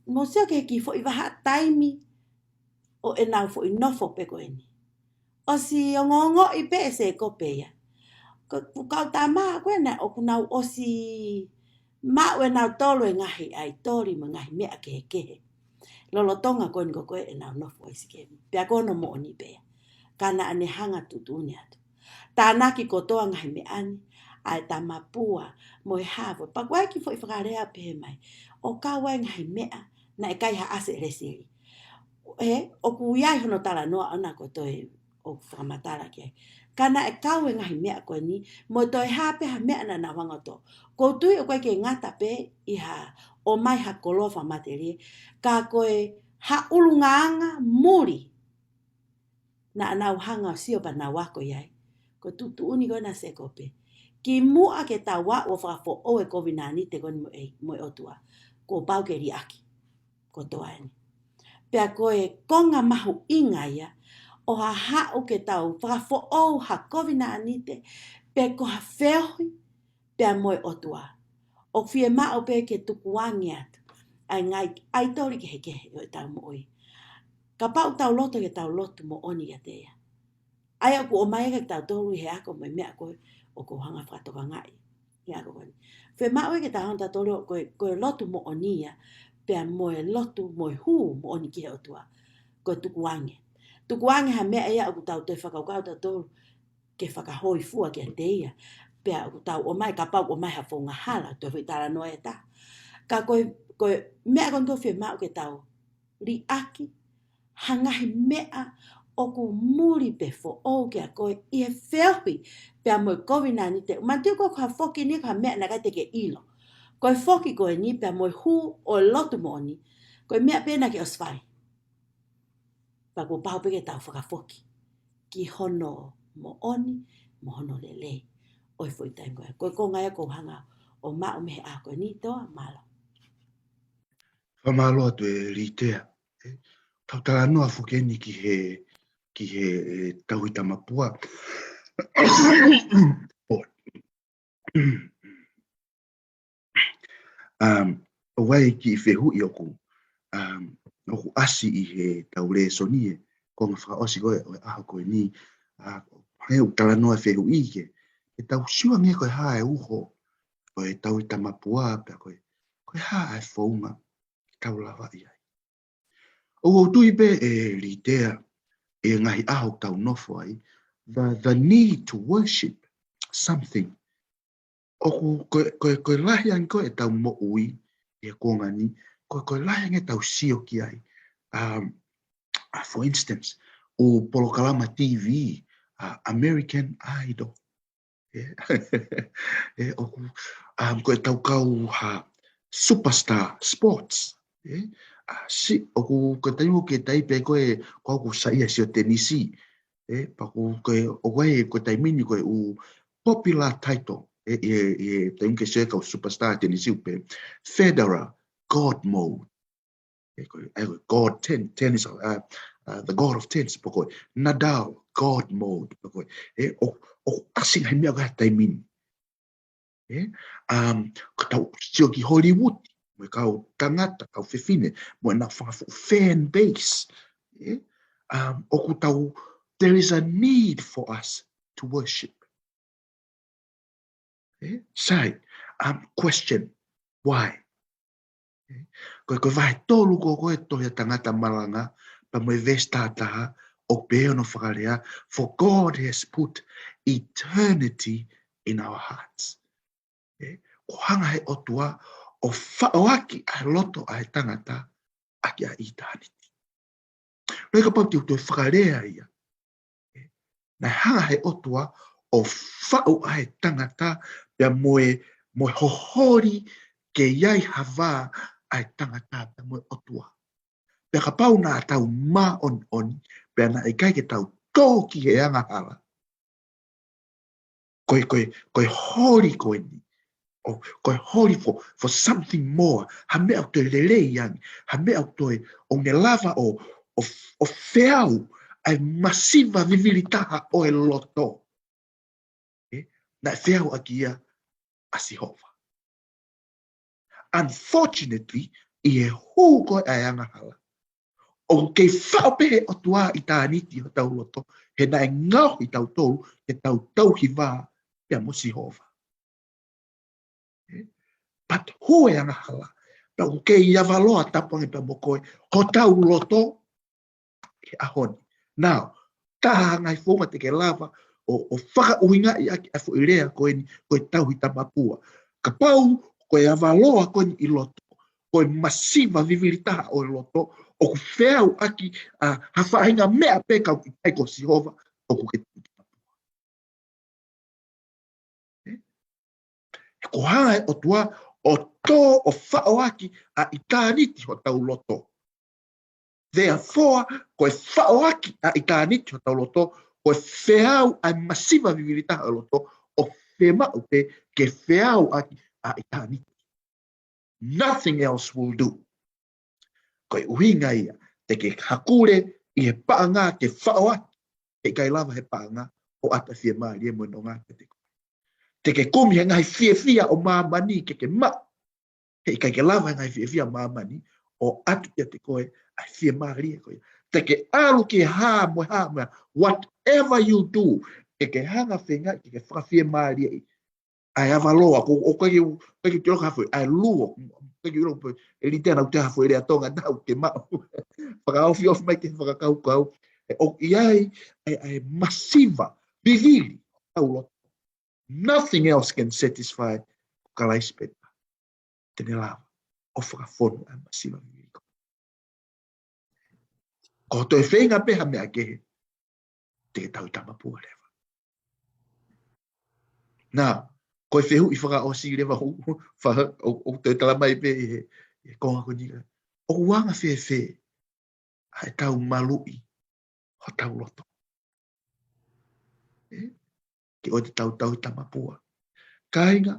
Mou sio ki he kiʻi foʻi vahaʻa taimi ʻo ʻenau foʻi nofo pē ko eni. ʻOsi ongoongoʻi pē ʻe Sēkope ia. Ko e kau tama ko ena ʻoku nau ʻosi maʻu ʻe nautolu e ngaahi ʻaitoli mo e ngaahi meʻa kehekehe lolotonga ko eni ko ē ʻenau nofo ʻi Sikemi. Pea ko hono moʻoni pē ia. Ka naʻa ne hanga ʻo tuʻutuʻuni atu, tānaki kotoa ngaahi meʻa ni, ʻa e tamapua mo e hā fua. Pea ko e kiʻi foʻi fakalea pehē mai, ʻo kau ai ngaahi meʻa naʻe ʻikai ha ʻasi ʻe Lesieli. He ʻoku ʻi ai hono talanoa ʻona ko e toe ʻoku fakamatala ki ai. Ka naʻe kau e ngaahi meʻa ko eni, mo e toe hā pē ha meʻa naʻa nau hanga ʻo tō. ʻOku ou tui ʻoku ʻikai ke ngata pē ʻi ha ʻomai ha koloa fakamatelie, ka ko e ha ʻulungaanga muli naʻa nau hanga ʻo sio pea nau ako ʻi ai. Ko e tuʻutuʻuni ko ena ʻa Sēkope, kimuʻa ke tau aʻu ʻo fakafoʻou e kovinānite ko eni mo e, mo e ʻOtua, kuo pau ke liʻaki kotoa eni. Pea ko e konga mahuʻinga ia ʻo ha haʻu ke tau fakafoʻou ha kovinānite, pe ko ha feohi pea mo e ʻOtua, ʻoku fiemaʻu pē ke tukuange atu ʻa e ngaahi ʻaitoli kehekehe ʻo ʻetau moʻui. Kapau ʻoku tau loto ke tau lotu moʻoni kiate ia. ʻA ia ʻoku ʻomai ia kia kitautolu ʻi he ako mo e meʻa ko ē ʻoku ou hanga ʻo fakatokangaʻi he ako ko eni. Fiemaʻu ia ke tau hanga ʻo tatolo ko e, ko e lotu moʻoni ia, pea mo e lotu mo e hū moʻoni ki he ʻOtua. Ko e tukuange. Tukuange ha meʻa ia ʻoku tau toe fakakaukau tautolu ke fakahōifua kiate ia. Pea ʻoku tau ʻomai, kapau ʻoku ʻomai ha founga hala, toe foʻi talanoa ʻe taha. Ka ko e, ko e meʻa ko eni ʻoku fiemaʻu ke tau liʻaki ha ngaahi meʻa ʻoku muli pe foʻou kia koe ʻi he feohi pea mo e kovinānite. Manatuʻi ko e, ko ha foki ni ko ha meʻa naʻe ʻikai te ke ʻilo. Ko e foki ko eni pea mo e hū ʻo e lotu moʻoni, ko e meʻa pē naʻa ke ʻosi fai. Pea kuo pau pē ke tau fakafoki ki hono moʻoni mo hono lelei ʻo e foʻi taimi ko ē. Ko e konga ia ʻoku ou hanga ʻo maʻu mei he ako ni, Toa, mālō. Fakamālō atu e Litea. ʻE, tau talanoa foki eni ki he, ki he, ʻe, tauhi tamapua. ʻO, um, ʻoku ʻi ai e kiʻi fehuʻi ʻoku, um, ʻoku ʻasi ʻi heʻetau lēsoni ʻi he konga fakaʻosi ko ē ʻo e ʻaho ko eni, ʻa, he ʻoku talanoa fehuʻi ke, ke tau sio ange ko e hā e uho ʻo e tauhi tamapua pea ko e, ko e hā e founga ke tau lavaʻi ai. ʻOku ou tui pē e Litea, ʻi he ngaahi ʻaho ʻoku tau nofo ai, the, the need to worship something. ʻOku, ko, ko, ko e lahi ange ko ē ʻetau moʻui ʻi he kuonga ni, ko, ko e lahi ange ʻetau sio ki ai. Um, uh, for instance, ʻū polokalama T V, uh, American Idol. ʻE, ʻe, ʻoku, um, ko ʻetau kau ha superstar sports. ʻE, a, si, ʻoku, ko e taimi ʻoku ke taipe ko ē, ko ʻeku saiʻia sio tenisi. ʻE, pea ʻoku, ko e, ʻoku ʻi ai, ko e taimi ni ko e ʻū popular title. ʻE, ʻe, ʻe, taimi ke sio e kau superstar tenisi ʻoku pehē, Federer, God mode. ʻE, ko e, ʻa ia ko e God ten, tennis, uh, uh, the God of tennis, pe ko e Nadal, God mode, pe ko e, ʻe, ʻo, ʻoku ʻasi ngaahi meʻa ko ē he taimi ni. ʻE, um, ka tau sio ki Hollywood, mo e kau tangata, kau fefine, mo ʻenau fanga fuʻu fan base. ʻE, um, ʻoku tau, there is a need for us to worship. ʻE, sai, um, question, why? Ko e, ko e vahe tolu ko ē ʻo e tohi ʻa Tangata Malanga, pea mo e veesi taha taha, ʻoku pehē hono fakalea, "For God has put eternity in our hearts." ʻE, kuo hanga he ʻOtua ʻo faʻoaki ʻa e loto ʻa e tangata ʻaki ʻa ʻitāniti. Loi kapau te u toe fakalea ia. Naʻe hanga he ʻOtua ʻo faʻo ʻa e tangata pea mo e, mo e hoholi ke ʻi ai ha vā ʻa e tangata pea mo e ʻOtua. Pea kapau naʻa tau māʻoniʻoni, pea naʻe ʻikai ke tau tō ki he angahala. Ko e, ko e, ko e holi ko eni. ʻO, ko e holi for, for something more. Ha meʻa ʻoku toe lelei ange. Ha meʻa ʻoku toe, ʻoku ne lava ʻo, ʻo, ʻo feau ʻa e masiva vivili taha ʻo e loto. ʻE, naʻe feau ʻaki ia ʻa Sihova. Unfortunately, ʻi he hū ko ē ʻa e angahala, ʻoku kei faʻo pē he ʻOtua ʻitāniti hotau loto, he naʻe ngaohi kitautolu ke tau tauhi vā pea mo Sihova. But hū e angahala, pea ʻoku kei avaloa tapu ange pea mo koe hotau loto, he ʻaho ni. Now, taha ngaahi founga te ke lava ʻo, ʻo fakaʻuhingaʻi ʻaki ʻa e foʻi lea ko eni, ko e tauhi tamapua. Kapau ko e avaloa ko eni ʻi loto, ko e masiva vivili taha ʻo e loto, ʻoku feau ʻaki ʻa ha faʻahinga meʻa pē ka ʻoku ʻikai ko Sihova, ʻoku ke tauhi tamapua. He kuo hanga he ʻOtua ʻo tō ʻo faʻoaki ʻa ʻitāniti hotau loto. Therefore, ko e faʻoaki ʻa ʻitāniti hotau loto, ko e feau ʻa e masiva vivili taha ʻo e loto, ʻoku fiemaʻu pē ke feau ʻaki ʻa ʻitāniti. Nothing else will do. Ko e ʻuhinga ia, te ke hakule ʻi he paʻanga ke faʻoaki, he ʻikai lava he paʻanga ʻo ʻatu e fiemālie mo e nonga kiate koe. Te ke kumi he ngaahi fiefia ʻo māmani ke ke maʻu, he ʻikai ke lava he ngaahi fiefia ʻo māmani ʻo ʻatu kiate koe ʻa e fiemālie ko ia. Te ke ʻalu ki he hā mo e hā mo e hā, whatever you do, te ke hanga feinga ke ke fakafiemālieʻi ʻa e avaloa, ko, ʻoku ʻikai ke u, ʻikai ke u ʻilo ha foʻi, ʻa e luo, ʻikai ke u ʻilo pe, ʻe lite ana ʻoku te ha foʻi lea Tonga naʻa ke maʻu. Fakaofiofi mai ke fakakaukau, ʻe ʻoku ʻi ai, ʻa e, ʻa e masiva vivili ʻo hotau loto. Nothing else can satisfy Kalaisi pē. Te ne lava ʻo fakafonu ʻa e masiva vivili ko. Ko hoʻo toe feinga pē ha meʻa kehe, te ke tauhi tamapua leva. Now, ko e fehuʻi fakaʻosi leva ʻoku, fa-, ʻoku, ʻoku toe tala mai pē ʻi he, ʻi he konga ko eni. ʻOku anga fēfē ʻa e tau maluʻi hotau loto, ʻe, ke ʻoua te tau tauhi tamapua? Kāinga,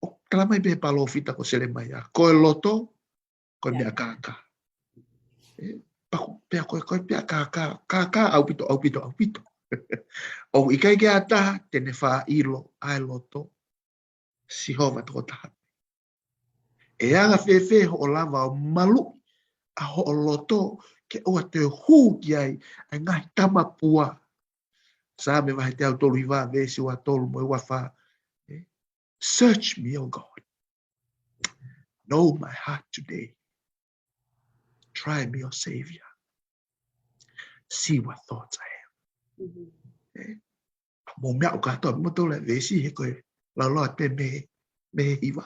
ʻoku tala mai pē he palōfita ko Selemaia, ko e loto, ko e meʻa kākā. ʻE, paku, pea ko e, ko e meʻa kākā, kākā ʻaupito, ʻaupito, ʻaupito. ʻOku ʻikai ke ʻi ai ha taha te ne faʻa ʻilo ʻa e loto, Sihova tokotaha. ʻE anga fēfē hoʻo lava ʻo maluʻi ʻa hoʻo loto ke ʻoua te hū ki ai ʻa e ngaahi tamapua? Saame vahe teau tolu hiva, veesi ua tolu mo e ua fā. ʻE, "Search me, O God. Know my heart today. Try me, O Savior. See what thoughts I have." Mhm. ʻE, mo meʻa ʻoku kātoa mo tole veesi he ko e laulauʻi pē mei, mei he hiva.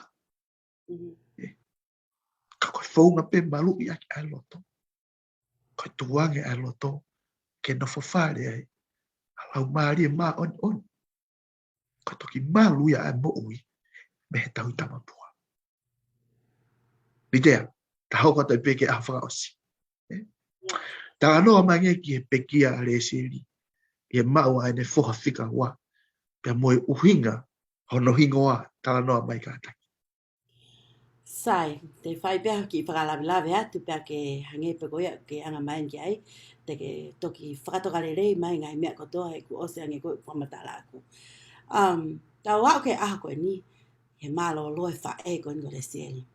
Mhm. ʻE, ka ko e founga pē maluʻi ʻaki ʻa e loto, ko e tuku ange ʻa e loto ke nofo fale ai ʻa e Laumālie Māʻoniʻoni, ko e toki malu ia ʻa e moʻui mei he tauhi tamapua. Litea, ta hoko atu pē ki he ʻaho fakaʻosi. ʻE? Talanoa mai ange ki he pekia ʻa Lesieli, ʻi he maʻu ʻa ʻene foha fika ua, pea mo e ʻuhinga hono hingoa, talanoa mai kātaki. Sai, te fai pē ha kiʻi fakalavelave atu pea ke hangē pē ko ia ke anga mai ki ai, te ke toki fakatoka lelei mai ngaahi meʻa kotoa he kuo ʻosi ange ko e fakamatala ʻaku. Um, tau aʻu ki he ʻaho ko eni, he mālōlō e faʻē ko eni ko Lesieli.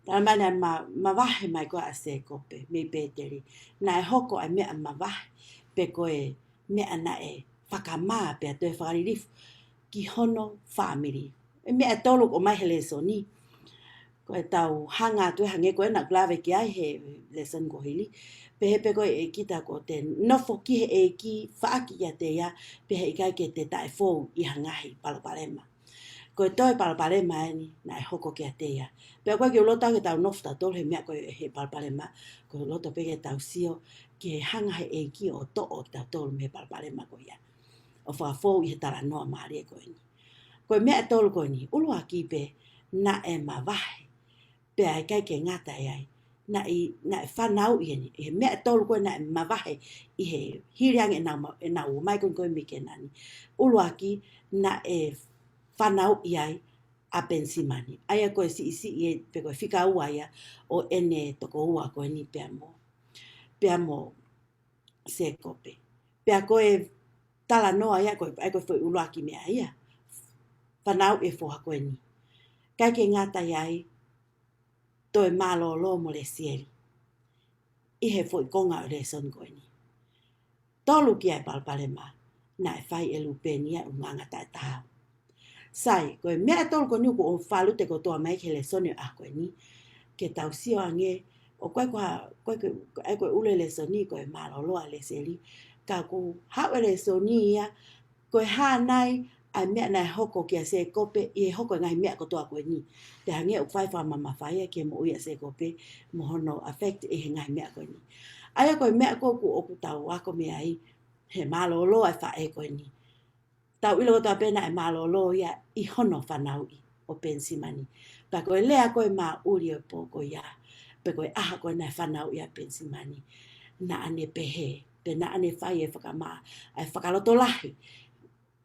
Tala mai naʻe ma-, mavahe mai ko ē ʻa Sēkope mei Pēteli. Naʻe hoko ʻa e meʻa mavahe pe ko e meʻa naʻe fakamā pea toe fakalilifu ki hono fāmili. ʻE meʻa ʻe tolu ʻoku ʻomai he lēsoni. Ko e tau hanga atu ē hangē ko ē naʻa ku lave ki ai he lēsoni kuo hili. Pehē pē ko e ʻEiki ta ko te nofo ki he ʻEiki, faʻaki kiate ia, pea heʻikai ke te taʻefou ʻi ha ngaahi palopalema. Ko e toe palopalema eni naʻe hoko kiate ia. Pea ʻoku ʻikai ke u loto ke tau nofo tautolu he meʻa ko ē he palopalema, ko e loto pē ke tau sio ke hanga he ʻEiki ʻo toʻo tautolu mei he palopalema ko ia, ʻo fakafou ʻi he talanoa mālie ko eni. Ko e meʻa ʻe tolu ko eni, ʻuluaki pē, naʻe mavahe, pea ʻikai ke ngata ai, naʻe, naʻe fanauʻi eni, ʻi he meʻa ʻe tolu ko ē naʻe mavahe ʻi he hili ange ʻenau ma-, ʻenau ō mai ko eni ko ē mei Kēnani. ʻUluaki, naʻe fanauʻi ai ʻa Penisimani. ʻA ia ko e siʻisiʻi ē, pe ko e fika ua ia ʻo ʻene tokoua ko eni pea mo, pea mo Sēkope. Pea ko e talanoa ia, ko e, ʻa ia ko e foʻi ʻuluaki meʻa ia. Fanauʻi e foha ko eni. ʻIkai ke ngata ai, toe mālōlō mo Lesieli ʻi he foʻi konga ʻo e lēsoni ko eni. Tolu ki ai e palopalema naʻe fai ʻe Lupeni ia ʻi he ʻulungaanga taʻetaau. Sai, ko e meʻa ʻe tolu ko eni ʻoku ou fakalūkufua kotoa mai ki he lēsoni ʻo e ʻaho ko eni, ke tau sio ange, ʻoku ʻikai ko ha, ʻoku ʻikai ko, ʻikai ko e ʻulu e lēsoni ko e mālōlō ʻa Lesieli, ka ʻoku haʻu e lēsoni ia, ko e hā nai ʻa e meʻa naʻe hoko kia Sēkope ʻi he hoko e ngaahi meʻa kotoa ko eni. Pea hangē ʻoku fai fakamamafa ia ki he moʻui ʻa Sēkope mo hono affect ʻi he ngaahi meʻa ko eni. ʻA ia ko e meʻa ko ē ʻoku, ʻoku tau ako mei ai, he mālōlō ʻa e faʻē ko eni. Tau ʻilo kotoa pē naʻe mālōlō ia ʻi hono fanauʻi ʻo Penisimani. Pea ko e lea ko ē maʻuli ʻo e pō ko ia, pe ko e ʻaho ko ē naʻe fanauʻi ai ʻa Penisimani, naʻa ne pehē, pe naʻa ne fai e fakamaʻa, ʻa e fakalotolahi,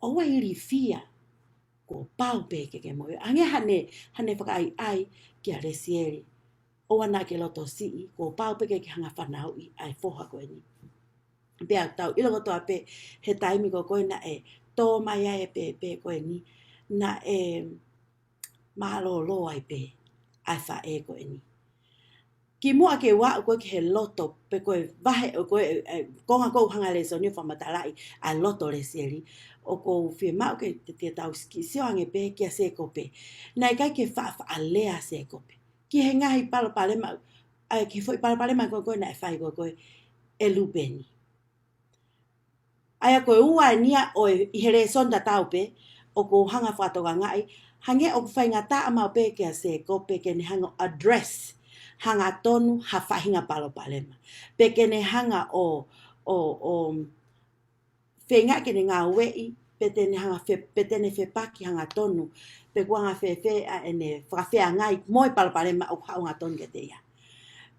ʻoua ʻe ilifia, kuo pau pē ke ke moʻui. Hangē haʻane, haʻane fakaʻaiʻai kia Lesieli, ʻoua naʻa ke lotosiʻi, kuo pau pē ke ke hanga fanauʻi ʻa e foha ko eni. Pea tau ʻilo kotoa pē he taimi ko ē naʻe tō mai ai e pēpē ko eni, naʻe mālōlō ai pē ʻa e faʻē ko eni. Kimuʻa ke u aʻu ko ē ki he loto, pe ko e vahe ʻo ko ē, e, konga ko ē ʻoku hanga e lēsoni ʻo fakamatalaʻi ʻa e loto ʻo Lesieli, ʻoku ou fiemaʻu ke te, te tau siki-, sio ange pē kia Sēkope. Naʻe ʻikai ke faʻa, faʻa lea ʻa Sēkope ki he ngaahi palopalema, ʻa e ki he foʻi palopalema ko ē naʻe fai ko ē ʻe Lupeni. ʻA ia ko e ua eni ia ʻo e, ʻi he lēsoni tatau pē, ʻoku ou hanga fakatokangaʻi, hangē ʻoku faingataʻa maʻu pē kia Sēkope ke ne hanga ʻo address hangatonu ha faʻahinga palopalema. Pe ke ne hanga ʻo, ʻo, ʻo feinga ke ne ngāueʻi, pe te ne hanga fe-, pe te ne fepaki hangatonu, pe kuo anga fēfē ʻa ʻene fakafeangai mo e palopalema ʻoku haʻu hangatonu kiate ia.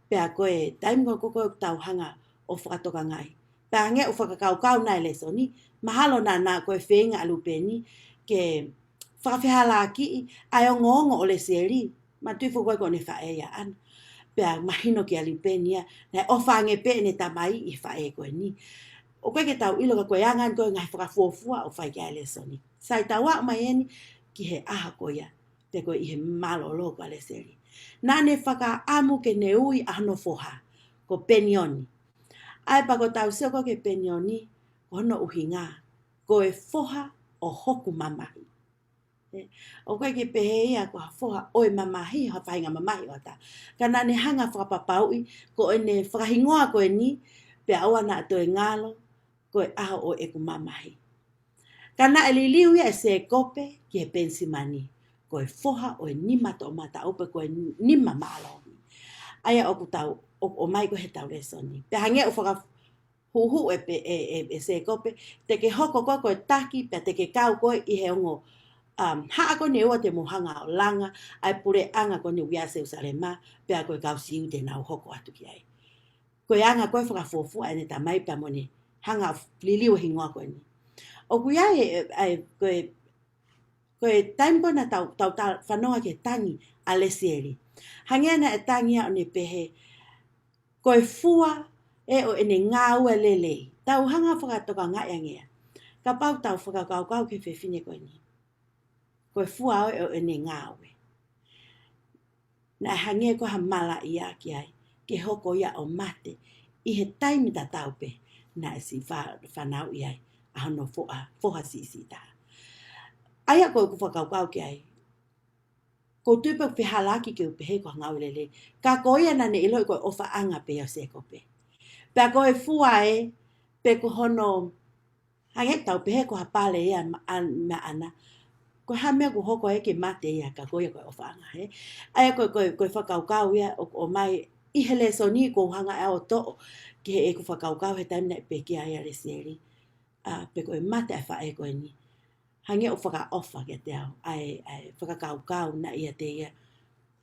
Pea ko e taimi ko ē ʻoku tau hanga ʻo fakatokangaʻi, pea hangē ʻoku fakakaukau nai e lēsoni, mahalo naʻa, naʻa ko e feinga ʻa Lupeni ke fakafehālaaki ʻa e ongoongo ʻo Lesieli, manatuʻi foki ko ē ko ʻene faʻē ia ʻaʻana. Pea mahino kia Lupeni ia, naʻe ʻofa ange pē ʻene tamai ʻi he faʻē ko eni. ʻOku ʻikai ke tau ʻilo ka ko e anga eni ko ē ngaahi fakafuofua ʻoku fai ki ai e lēsoni. Sai, tau aʻu mai eni ki he ʻaho ko ia, pe ko e ʻi he mālōlō ko ē ʻa Lesieli. Naʻa ne fakaʻamu ke ne ui ʻa hono foha, ko Penioni. ʻA ia pea ko ʻetau sio ko ē ki he Penioni, ko hono ʻuhinga, ko e foha ʻo hoku mamahi. ʻE, ʻoku ʻikai ke pehē ia ko ha foha ʻo e mamahi, ha faʻahinga mamahi ʻo ʻAta. Ka naʻa ne hanga fakapapauʻi, ko ʻene fakahingoa ko eni, pea ʻoua naʻa toe ngalo, ko e ʻaho ʻo ʻeku mamahi. Ka naʻe liliu ia ʻe Sēkope ki he Penisimani, ko e foha ʻo e nima toʻomataʻu pe ko e nima mālohi. ʻA ia ʻoku tau, ʻo, ʻomai ko ē he tau lēsoni. Pea hangē ʻoku fakahuhuʻu ʻe pe-, ʻe, ʻe, ʻe Sēkope, te ke hoko koe ko e taki, pea te ke kau koe ʻi he ongo, um, haʻa ko eni ʻe ua te mou hanga ʻo langa, ʻa e puleʻanga ko eni ʻoku ʻi ai ʻa Selūsalema, pea ko e kau Siu te nau hoko atu ki ai. Ko e anga ko ē fakafuofua ʻene tamai pea mo ʻene hanga ʻo liliu e hingoa ko eni. ʻOku ʻi ai e, e, e, ko e, ko e taimi ko ē naʻa tau, tau ta-, fanongo ki he tangi ʻa Lesieli. Hangē naʻe tangi ia ʻo ne pehē, ko e fua ē ʻo ʻene ngāue lelei. Tau hanga fakatokangaʻi ange ia. Kapau tau fakakaukau ki he fefine ko eni. Ko e fua ē ʻo ʻene ngāue. Naʻe hangē ko ha malaʻia ki ai, ke hoko ia ʻo mate, ʻi he taimi tatau pē, naʻe siʻi fa-, fanauʻi ai, ʻa hono foha, foha siʻisiʻi taha. ʻA ia ko ʻeku fakakaukau ki ai, ʻoku ou tui pē ʻoku fehālaaki ke u pehē ko ha ngāue lelei. Ka ko ia naʻá ne ʻiloʻi ko e ʻofaʻanga pē ia ʻo Sēkope. Pea ko e fua ē, pe ko hono, hangē ʻoku tau pehē ko ha pale ia ma-, a-, maʻana. Ko e hā e meʻa ʻoku hoko ai ke mate ia ka ko ia ko e ʻofaʻanga, ē? ʻA ia ko e, ko e, ko e fakakaukau ia ʻoku ʻomai ʻi he lēsoni ʻoku ou hanga ʻe au ʻo toʻo ki heʻeku fakakaukau he taimi naʻe pekia ai ʻa Lesieli. ʻA, pe ko e mate ʻa e faʻē ko eni. Hangē ʻoku fakaʻofa kiate au, ʻa e, ʻa e fakakaukau naʻe ʻiate ia,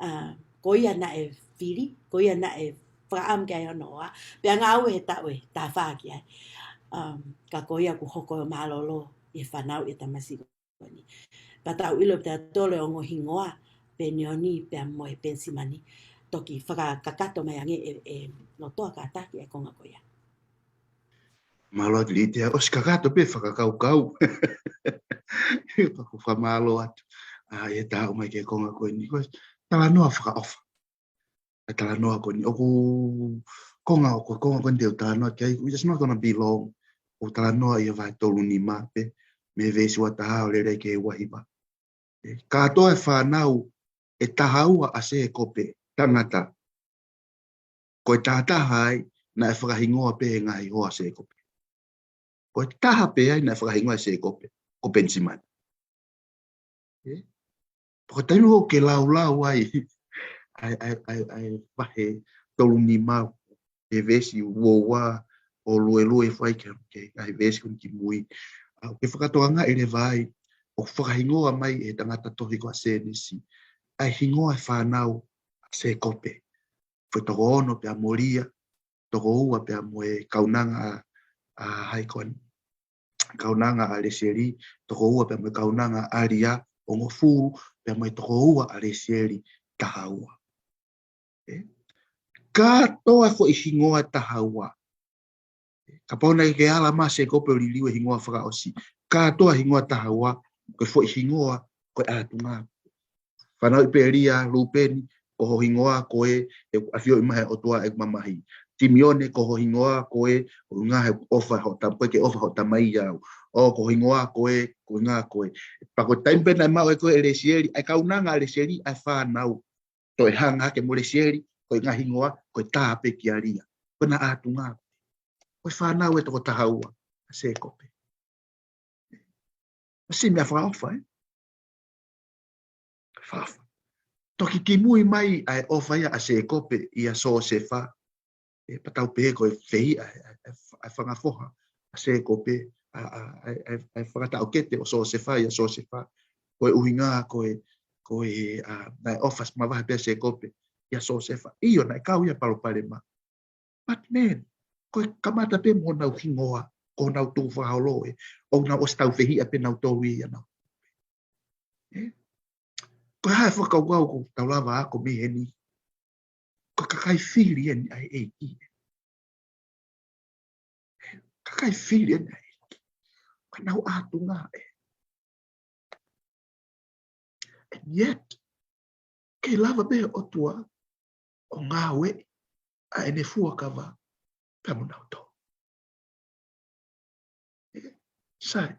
ʻa, ko ia naʻe fili, ko ia naʻe fakaʻamu ki ai hono hoa, pea ngāue he taʻu ʻe taha fā ki ai. Um, ka ko ia ʻoku hoko ʻo mālōlō ʻi he fānau ʻi he tamasiʻi ko eni. Pea tau ʻilo pē tautolu e ongo hingoa, Penioni pea mo e Penisimani, toki fakakakato mai ange ʻe, ʻe lotoa kātaki e konga ko ia. Mālō atu Litia, ʻosi kakato pē fakakaukau. Pea ʻoku ou fakamālō atu. ʻA, ʻi he tā ʻomai ki he konga ko eni. Ko e talanoa fakaʻofa. ʻA e talanoa ko eni. ʻOku konga, ʻoku konga ko eni te u talanoa ki ai. It's not gonna be long. ʻOku talanoa ʻi he vahe tolu nima pē. Mei he veesi ua taha ʻo lele ki he ua hiva. ʻE, kātoa e fānau ʻe taha ua ʻa Sēkope, tangata. Ko e taha taha ai, naʻe fakahingoa pē he ngaahi hoa ʻo Sēkope. Ko e taha pē ai, naʻe fakahingoa ʻe Sēkope, ko Penisimani. ʻE? Ko e taimi ʻoku ke laulau ai, ʻa e, ʻa e, ʻa e, ʻa e vahe tolu nima, he veesi ua ua ʻo luelue fai ki he, ki he, ʻa e veesi ko eni kimui. ʻA, ʻoku ke fakatokangaʻi leva ai, ʻoku fakahingoa mai ʻe he tangata tohi ko ia ʻa Sēnesi ʻa e hingoa e fānau ʻa Sēkope. Foʻi toko ono pea mo Lia, toko ua pea mo e kaunanga ʻa, ʻa hai ko eni. Kaunanga ʻa Lesieli, toko ua pea mo e kaunanga ʻa Lia, hongofulu pea mo e toko ua ʻa Lesieli, taha ua. ʻE? Kātoa e foʻi hingoa taha ua. Kapau naʻe ʻikai ke ala mai ʻa Sēkope ʻo liliu e hingoa fakaʻosi. Kātoa e hingoa taha ua, ko e foʻi hingoa, ko e ʻātunga. Fanauʻi pē Lia, Lūpeni, ko ho hingoa ko ē, ʻoku ʻafioʻi mai ʻe he ʻOtua ʻeku mamahi. Simione, ko ho hingoa ko ē, ʻuhinga he ʻofa hoʻo tam-, ʻoku ʻikai ke ʻofa hoʻo tamai au. ʻO ko ho hingoa ko ē, ko e ʻuhinga ko ē. Pea ko e taimi pē naʻe maʻu ai ko ē ʻe Lesieli, ʻa e kaunanga ʻa Lesieli, ʻa e fānau. Toe hanga hake mo Lesieli, ko e ngaahi hingoa, ko e tā pē kia Lia. Ko ʻena ʻātunga. Ko e fānau ʻe toko taha ua ʻa Sēkope. ʻOsi meʻa fakaʻofa, ē? Fakaʻofa. Toki kimui mai ʻa e ʻofa ia ʻa Sēkope ʻia Siosefa. ʻE, pea tau pehē ko e fehiʻa, ʻa e, ʻa e, ʻa e fanga foha ʻa Sēkope, ʻa, ʻa, ʻa e, ʻa e, ʻa e fakataʻokete ʻo Siosefa ʻia Siosefa. Ko e ʻuhinga, ko e, ko e, ʻa, naʻe ʻofa mavahe pē ʻa Sēkope ʻia Siosefa. ʻIo, naʻe kau ia palopalema. But man, ko e kamata pē mo honau hingoa, ko honau tukufakaholo ē, ʻoku nau ʻosi tau fehiʻa pē nautolu ia nau. Ē? Ko e hā e fakakaukau ʻoku tau lava ako mei heni? Ko e kakai fili eni ʻa e ʻEiki. Kakai fili eni ʻa e ʻEiki. Ko ʻenau ʻātunga ē. And yet, ʻikai lava pē ʻOtua ʻo ngāueʻi ʻa ʻene fuakava pea mo nautolu. Ē, sai,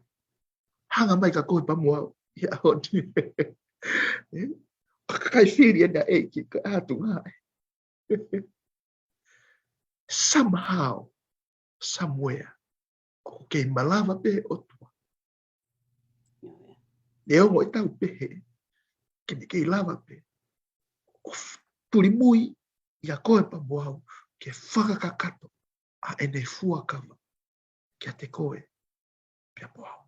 hanga mai kia koe pea mo au ʻi he ʻaho ni. Ē, ko e kakai fili eni ʻa e ʻEiki, ko e ʻātunga ē. Somehow, somewhere, ʻoku kei malava pē ʻOtua. ʻIo, ʻio. Neongo ʻetau pehē, ke ne kei lava pē ʻo f-, tulimui ʻia koe pea mo au, ke fakakakato ʻa ʻene fuakava kiate koe pea mo au.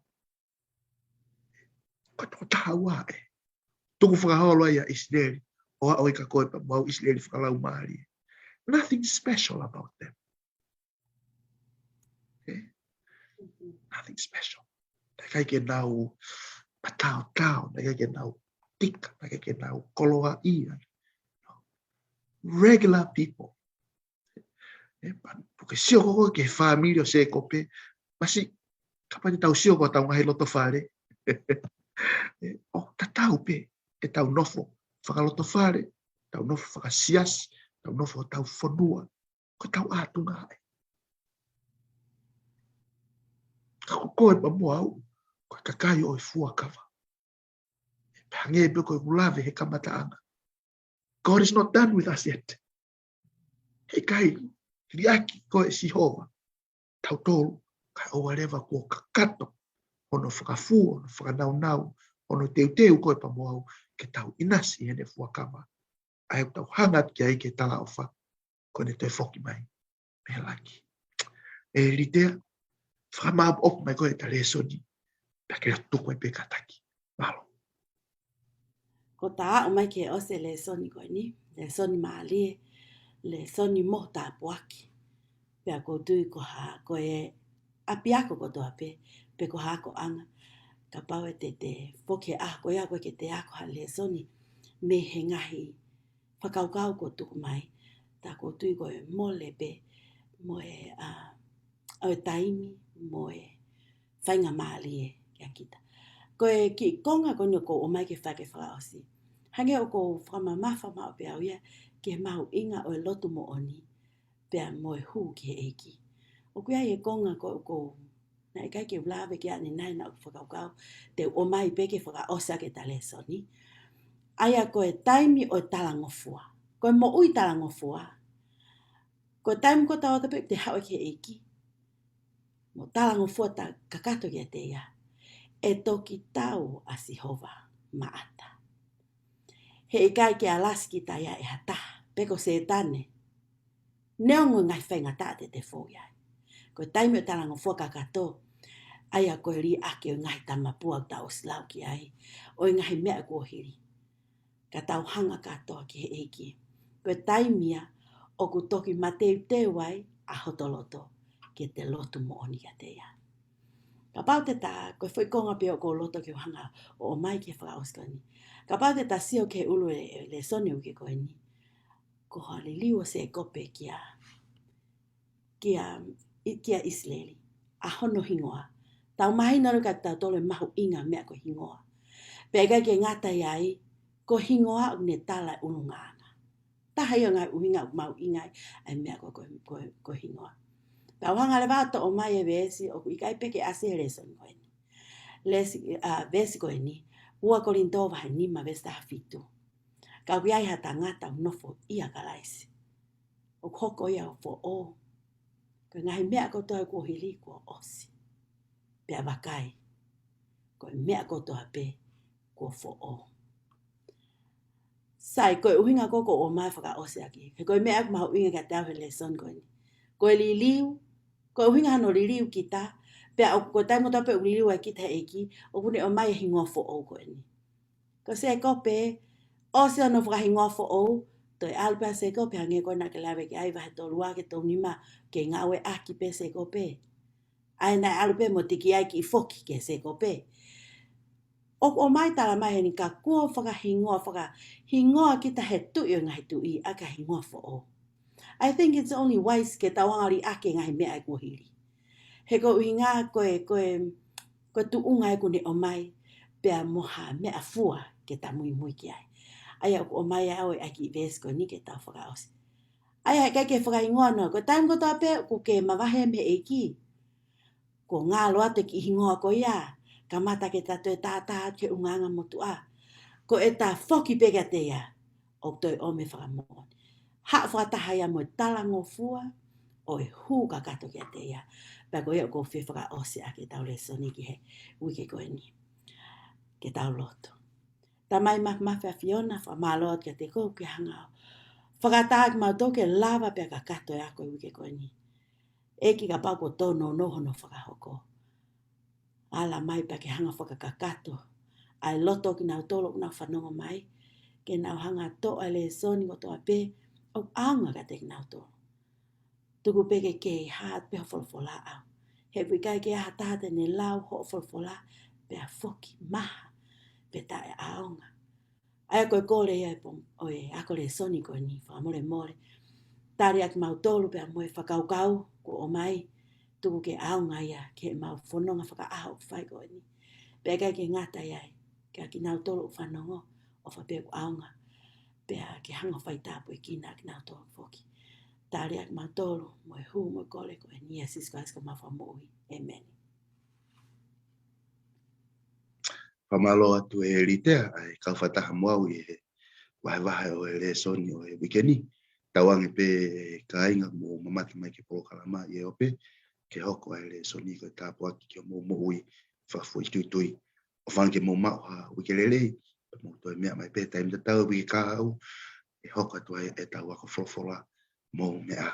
Ko e toko taha ua ē. Tukufakaholo ia ʻa ʻIsileli, ʻo aʻu kia koe pea mo au, ʻIsileli fakalaumālie. Nothing special about them. Ē? Nothing special. Naʻe ʻikai ke nau mataotao, naʻe ʻikai ke nau tika, naʻe ʻikai ke nau koloaʻia. Regular people. Ē, pea ʻoku ke sio ko ē ki he fāmili ʻo Sēkope, masiʻi, kapau te tau sio ko ʻetau ngaahi loto fale. Ē, ʻoku tatau pē ʻetau nofo fakalotofale, tau nofo fakasiasi, tau nofo hotau fonua, ko ʻetau ʻātunga ē. Ka ko koe pea mo au, ko e kakai ʻo e fuakava. Pea Hangē pē ko ʻeku lave he kamataʻanga. God is not done with us yet. He ʻikai liʻaki koe ʻe Sihova tautolu, kae ʻoua leva kuo kakato hono fakafua, hono fakanaunau, hono teuteu koe pea mo au ke tau ʻinasi heʻene fuakava. ʻA ia ʻoku tau hanga atu ki ai ke talaʻofa, ko ʻene toe foki mai mei he langi. ʻE Litea, fakamāʻopoʻopo mai koe ʻeta lēsoni, pea ke tuku ai pē kātaki. Mālō. Ko ʻeta aʻu mai ki he ʻosi e lēsoni ko eni, lēsoni mālie, lēsoni mo tāpuaki. Pea ʻoku ou tui ko ha, ko e ʻapiako kotoa pē, pe ko ha akoʻanga, kapau ʻe te te foki he ʻaho ko ia ko ē ke te ako ha lēsoni mei he ngaahi fakakaukau kuo tuku mai, tā ʻoku ou tui ko e mole pē mo e, ʻa, ʻo e taimi mo e faingamālie kia kita. Ko e kiʻi konga ko eni ʻoku ou ʻomai ke fai ke fakaʻosi. Hangē ʻoku ou fakamamafa maʻu pē au ia ki he mahuʻinga ʻo e lotu moʻoni pea mo e hū ki he ʻEiki. ʻOku ʻi ai e konga ko ē ʻoku ou, naʻe ʻikai ke u lave ki ai ʻanenai, naʻa ku fakakaukau te u ʻomai pē ke fakaʻosi ʻaki ʻeta lēsoni. ʻA ia ko e taimi ʻo e talangofua. Ko e moʻui talangofua. Ko e taimi ko ē ʻoku tau ō atu pē ʻo te haʻu ki he ʻEiki mo talangofua ʻeta kakato kiate ia, ʻe toki tau ʻa Sihova maʻata. He ʻikai ke alasi kita ia ʻe ha taha, pe ko Sētane, neongo e ngaahi faingataʻa te te fou ai. Ko e taimi ʻo e talangofua kakato, ʻa ia ko e liʻaki ʻo e ngaahi tamapua ʻoku tau ʻosi lau ki ai, ʻo e ngaahi meʻa kuo hili, ka tau hanga kātoa ki he ʻEiki. Ko e taimi ia ʻoku toki mateuteu ai ʻa hoto loto ke te lotu moʻoni kiate ia. Kapau te ta, ko e foʻi konga pē ʻoku ou loto ke u hanga ʻo ʻomai ki he fakaʻosi ko eni. Kapau te ta sio ki he ʻulu e, e lēsoni uike ko eni, ko ha liliu ʻo Sēkope kia, kia, ʻi, kia ʻIsileli, ʻa hono hingoa. Tau mahino lelei kia tautolu e mahuʻinga meʻa ko e hingoa. Pea ʻikai ke ngata ai, ko e hingoa ʻoku ne tala e ʻulungaanga. Taha ia ʻo e ngaahi ʻuhinga ʻoku mahuʻinga ai ʻa e meʻa ko, ko, ko, ko e hingoa. Tau hanga leva ʻo toʻo mai e veesi ʻoku ʻikai pē ke ʻasi he lēsoni ko eni. Lēsi-, ʻa, veesi ko eni, ua Kolinitō vahe nima veesi taha fitu. Ka ʻoku ʻi ai ha tangata ʻoku nofoʻia ʻa Kalaisi, ʻoku hoko ia ʻo foʻou. Ko e ngaahi meʻa kotoa kuo hili kuo ʻosi. Pea vakai, ko e meʻa kotoa pē kuo foʻou. Sai, ko e ʻuhinga ko ē ʻoku ou ʻomai fakaʻosi ʻaki. He ko e meʻa ʻoku mahuʻinga kiate au he lēsoni ko eni. Ko e liliu, ko e ʻuhinga hono liliu kita, pea ʻoku, ko e taimi kotoa pē ʻoku liliu ai kita he ʻEiki, ʻoku ne ʻomai e hingoa foʻou ko eni. Ko Sēkope, ʻosi hono fakahingoa foʻou, toe ʻalu pē ʻa Sēkope, hangē ko ē naʻa ke lave ki ai vahe tolu ua ki he tolu nima, ke ngāueʻaki pē Sēkope. ʻA ia naʻe ʻalu pē mo tiki ai kiʻi foki kia Sēkope. ʻOku ʻomai tala mai heni ka kuo fakahingoa, fakahingoa kita he Tuʻi ʻo e ngaahi tuʻi ʻaki ha hingoa foʻou. I think it's only wise ke tau hanga liʻaki e ngaahi meʻa ʻe kuo hili. He ko e ʻuhinga ko e, ko e, ko e tuʻunga ʻoku ne ʻomai, pea mo ha meʻa fua ke ta muimui ki ai. ʻA ia ʻoku ʻomai ʻe au e kiʻi veesi ko eni ke tau fakaʻosi. ʻA ia ʻikai ke fakahingoa noa, ko e taimi kotoa pē ʻoku ke mavahe mei he ʻEiki, kuo ngalo atu e kiʻi hingoa ko ia, kamata ke ta toe tātā atu ki he ʻulungaanga motuʻa. Ko ʻeta foki pē kiate ia, ʻoku toe ʻomi e fakamoʻoni. Haʻu fakataha ia mo e talangofua ʻo e hū kakato kiate ia. Pea ko ia ʻoku ou fie fakaʻosi ʻaki ʻetau lēsoni ki he uike ko eni. Ke tau lotu. Tamai Māfimafi ʻa e ʻAfiona, fakamālō atu kiate koe ke hanga ʻo fakaʻatā kimautolu ke lava pea kakato e ako e uike ko eni. ʻEiki, kapau kuo tōnounou hono fakahoko, ala mai pea ke hanga fakakakato ʻa e loto ʻo kinautolu ʻoku nau fanongo mai, ke nau hanga ʻo toʻo e lēsoni kotoa pē ʻoku ʻaonga kiate kinautolu. Tuku pē ke kei hā atu pē hoʻo folofola ʻau. He ʻoku ʻikai ke ʻi ai ha taha te ne lau hoʻo folofola pea foki maha pe taʻeʻaonga. ʻA ia ko e kole ia e pō, ʻo e ako lēsoni ko eni, fakamolemole. Tali ʻa kimautolu pea mo e fakakaukau kuo ʻomai, tuku ke ʻaonga ia ki heʻemau fononga fakaʻaho ʻoku fai ko eni. Pea ʻikai ke ngata ai, kia kinautolu ʻoku fanongo, ʻofa pē ʻoku ʻaonga, pea ke hanga ʻo faitāpuekina ʻa kinautolu foki. Tali ʻa kimautolu mo e hū mo e kole ko eni ʻia Sīsū Kalaisi ko homau Fakamoʻui. ʻĒmeni. Fakamālō atu e Litea, ʻa e kau fakataha mo au ʻi he vahevahe ʻo e lēsoni ʻo e uike ni. Tauange pē kāinga mou mamata mai ki he polokalama ʻi he ope, ke hoko ʻa e lēsoni ko e tāpuaki ki hoʻomou moʻui fakafoʻituitui. ʻOfa ange ke mou maʻu ha uike lelei, pea mou toe meʻa mai pē taimi tatau he uike kahaʻu, ʻe hoko atu ai ʻetau ako folofola. Mou meʻa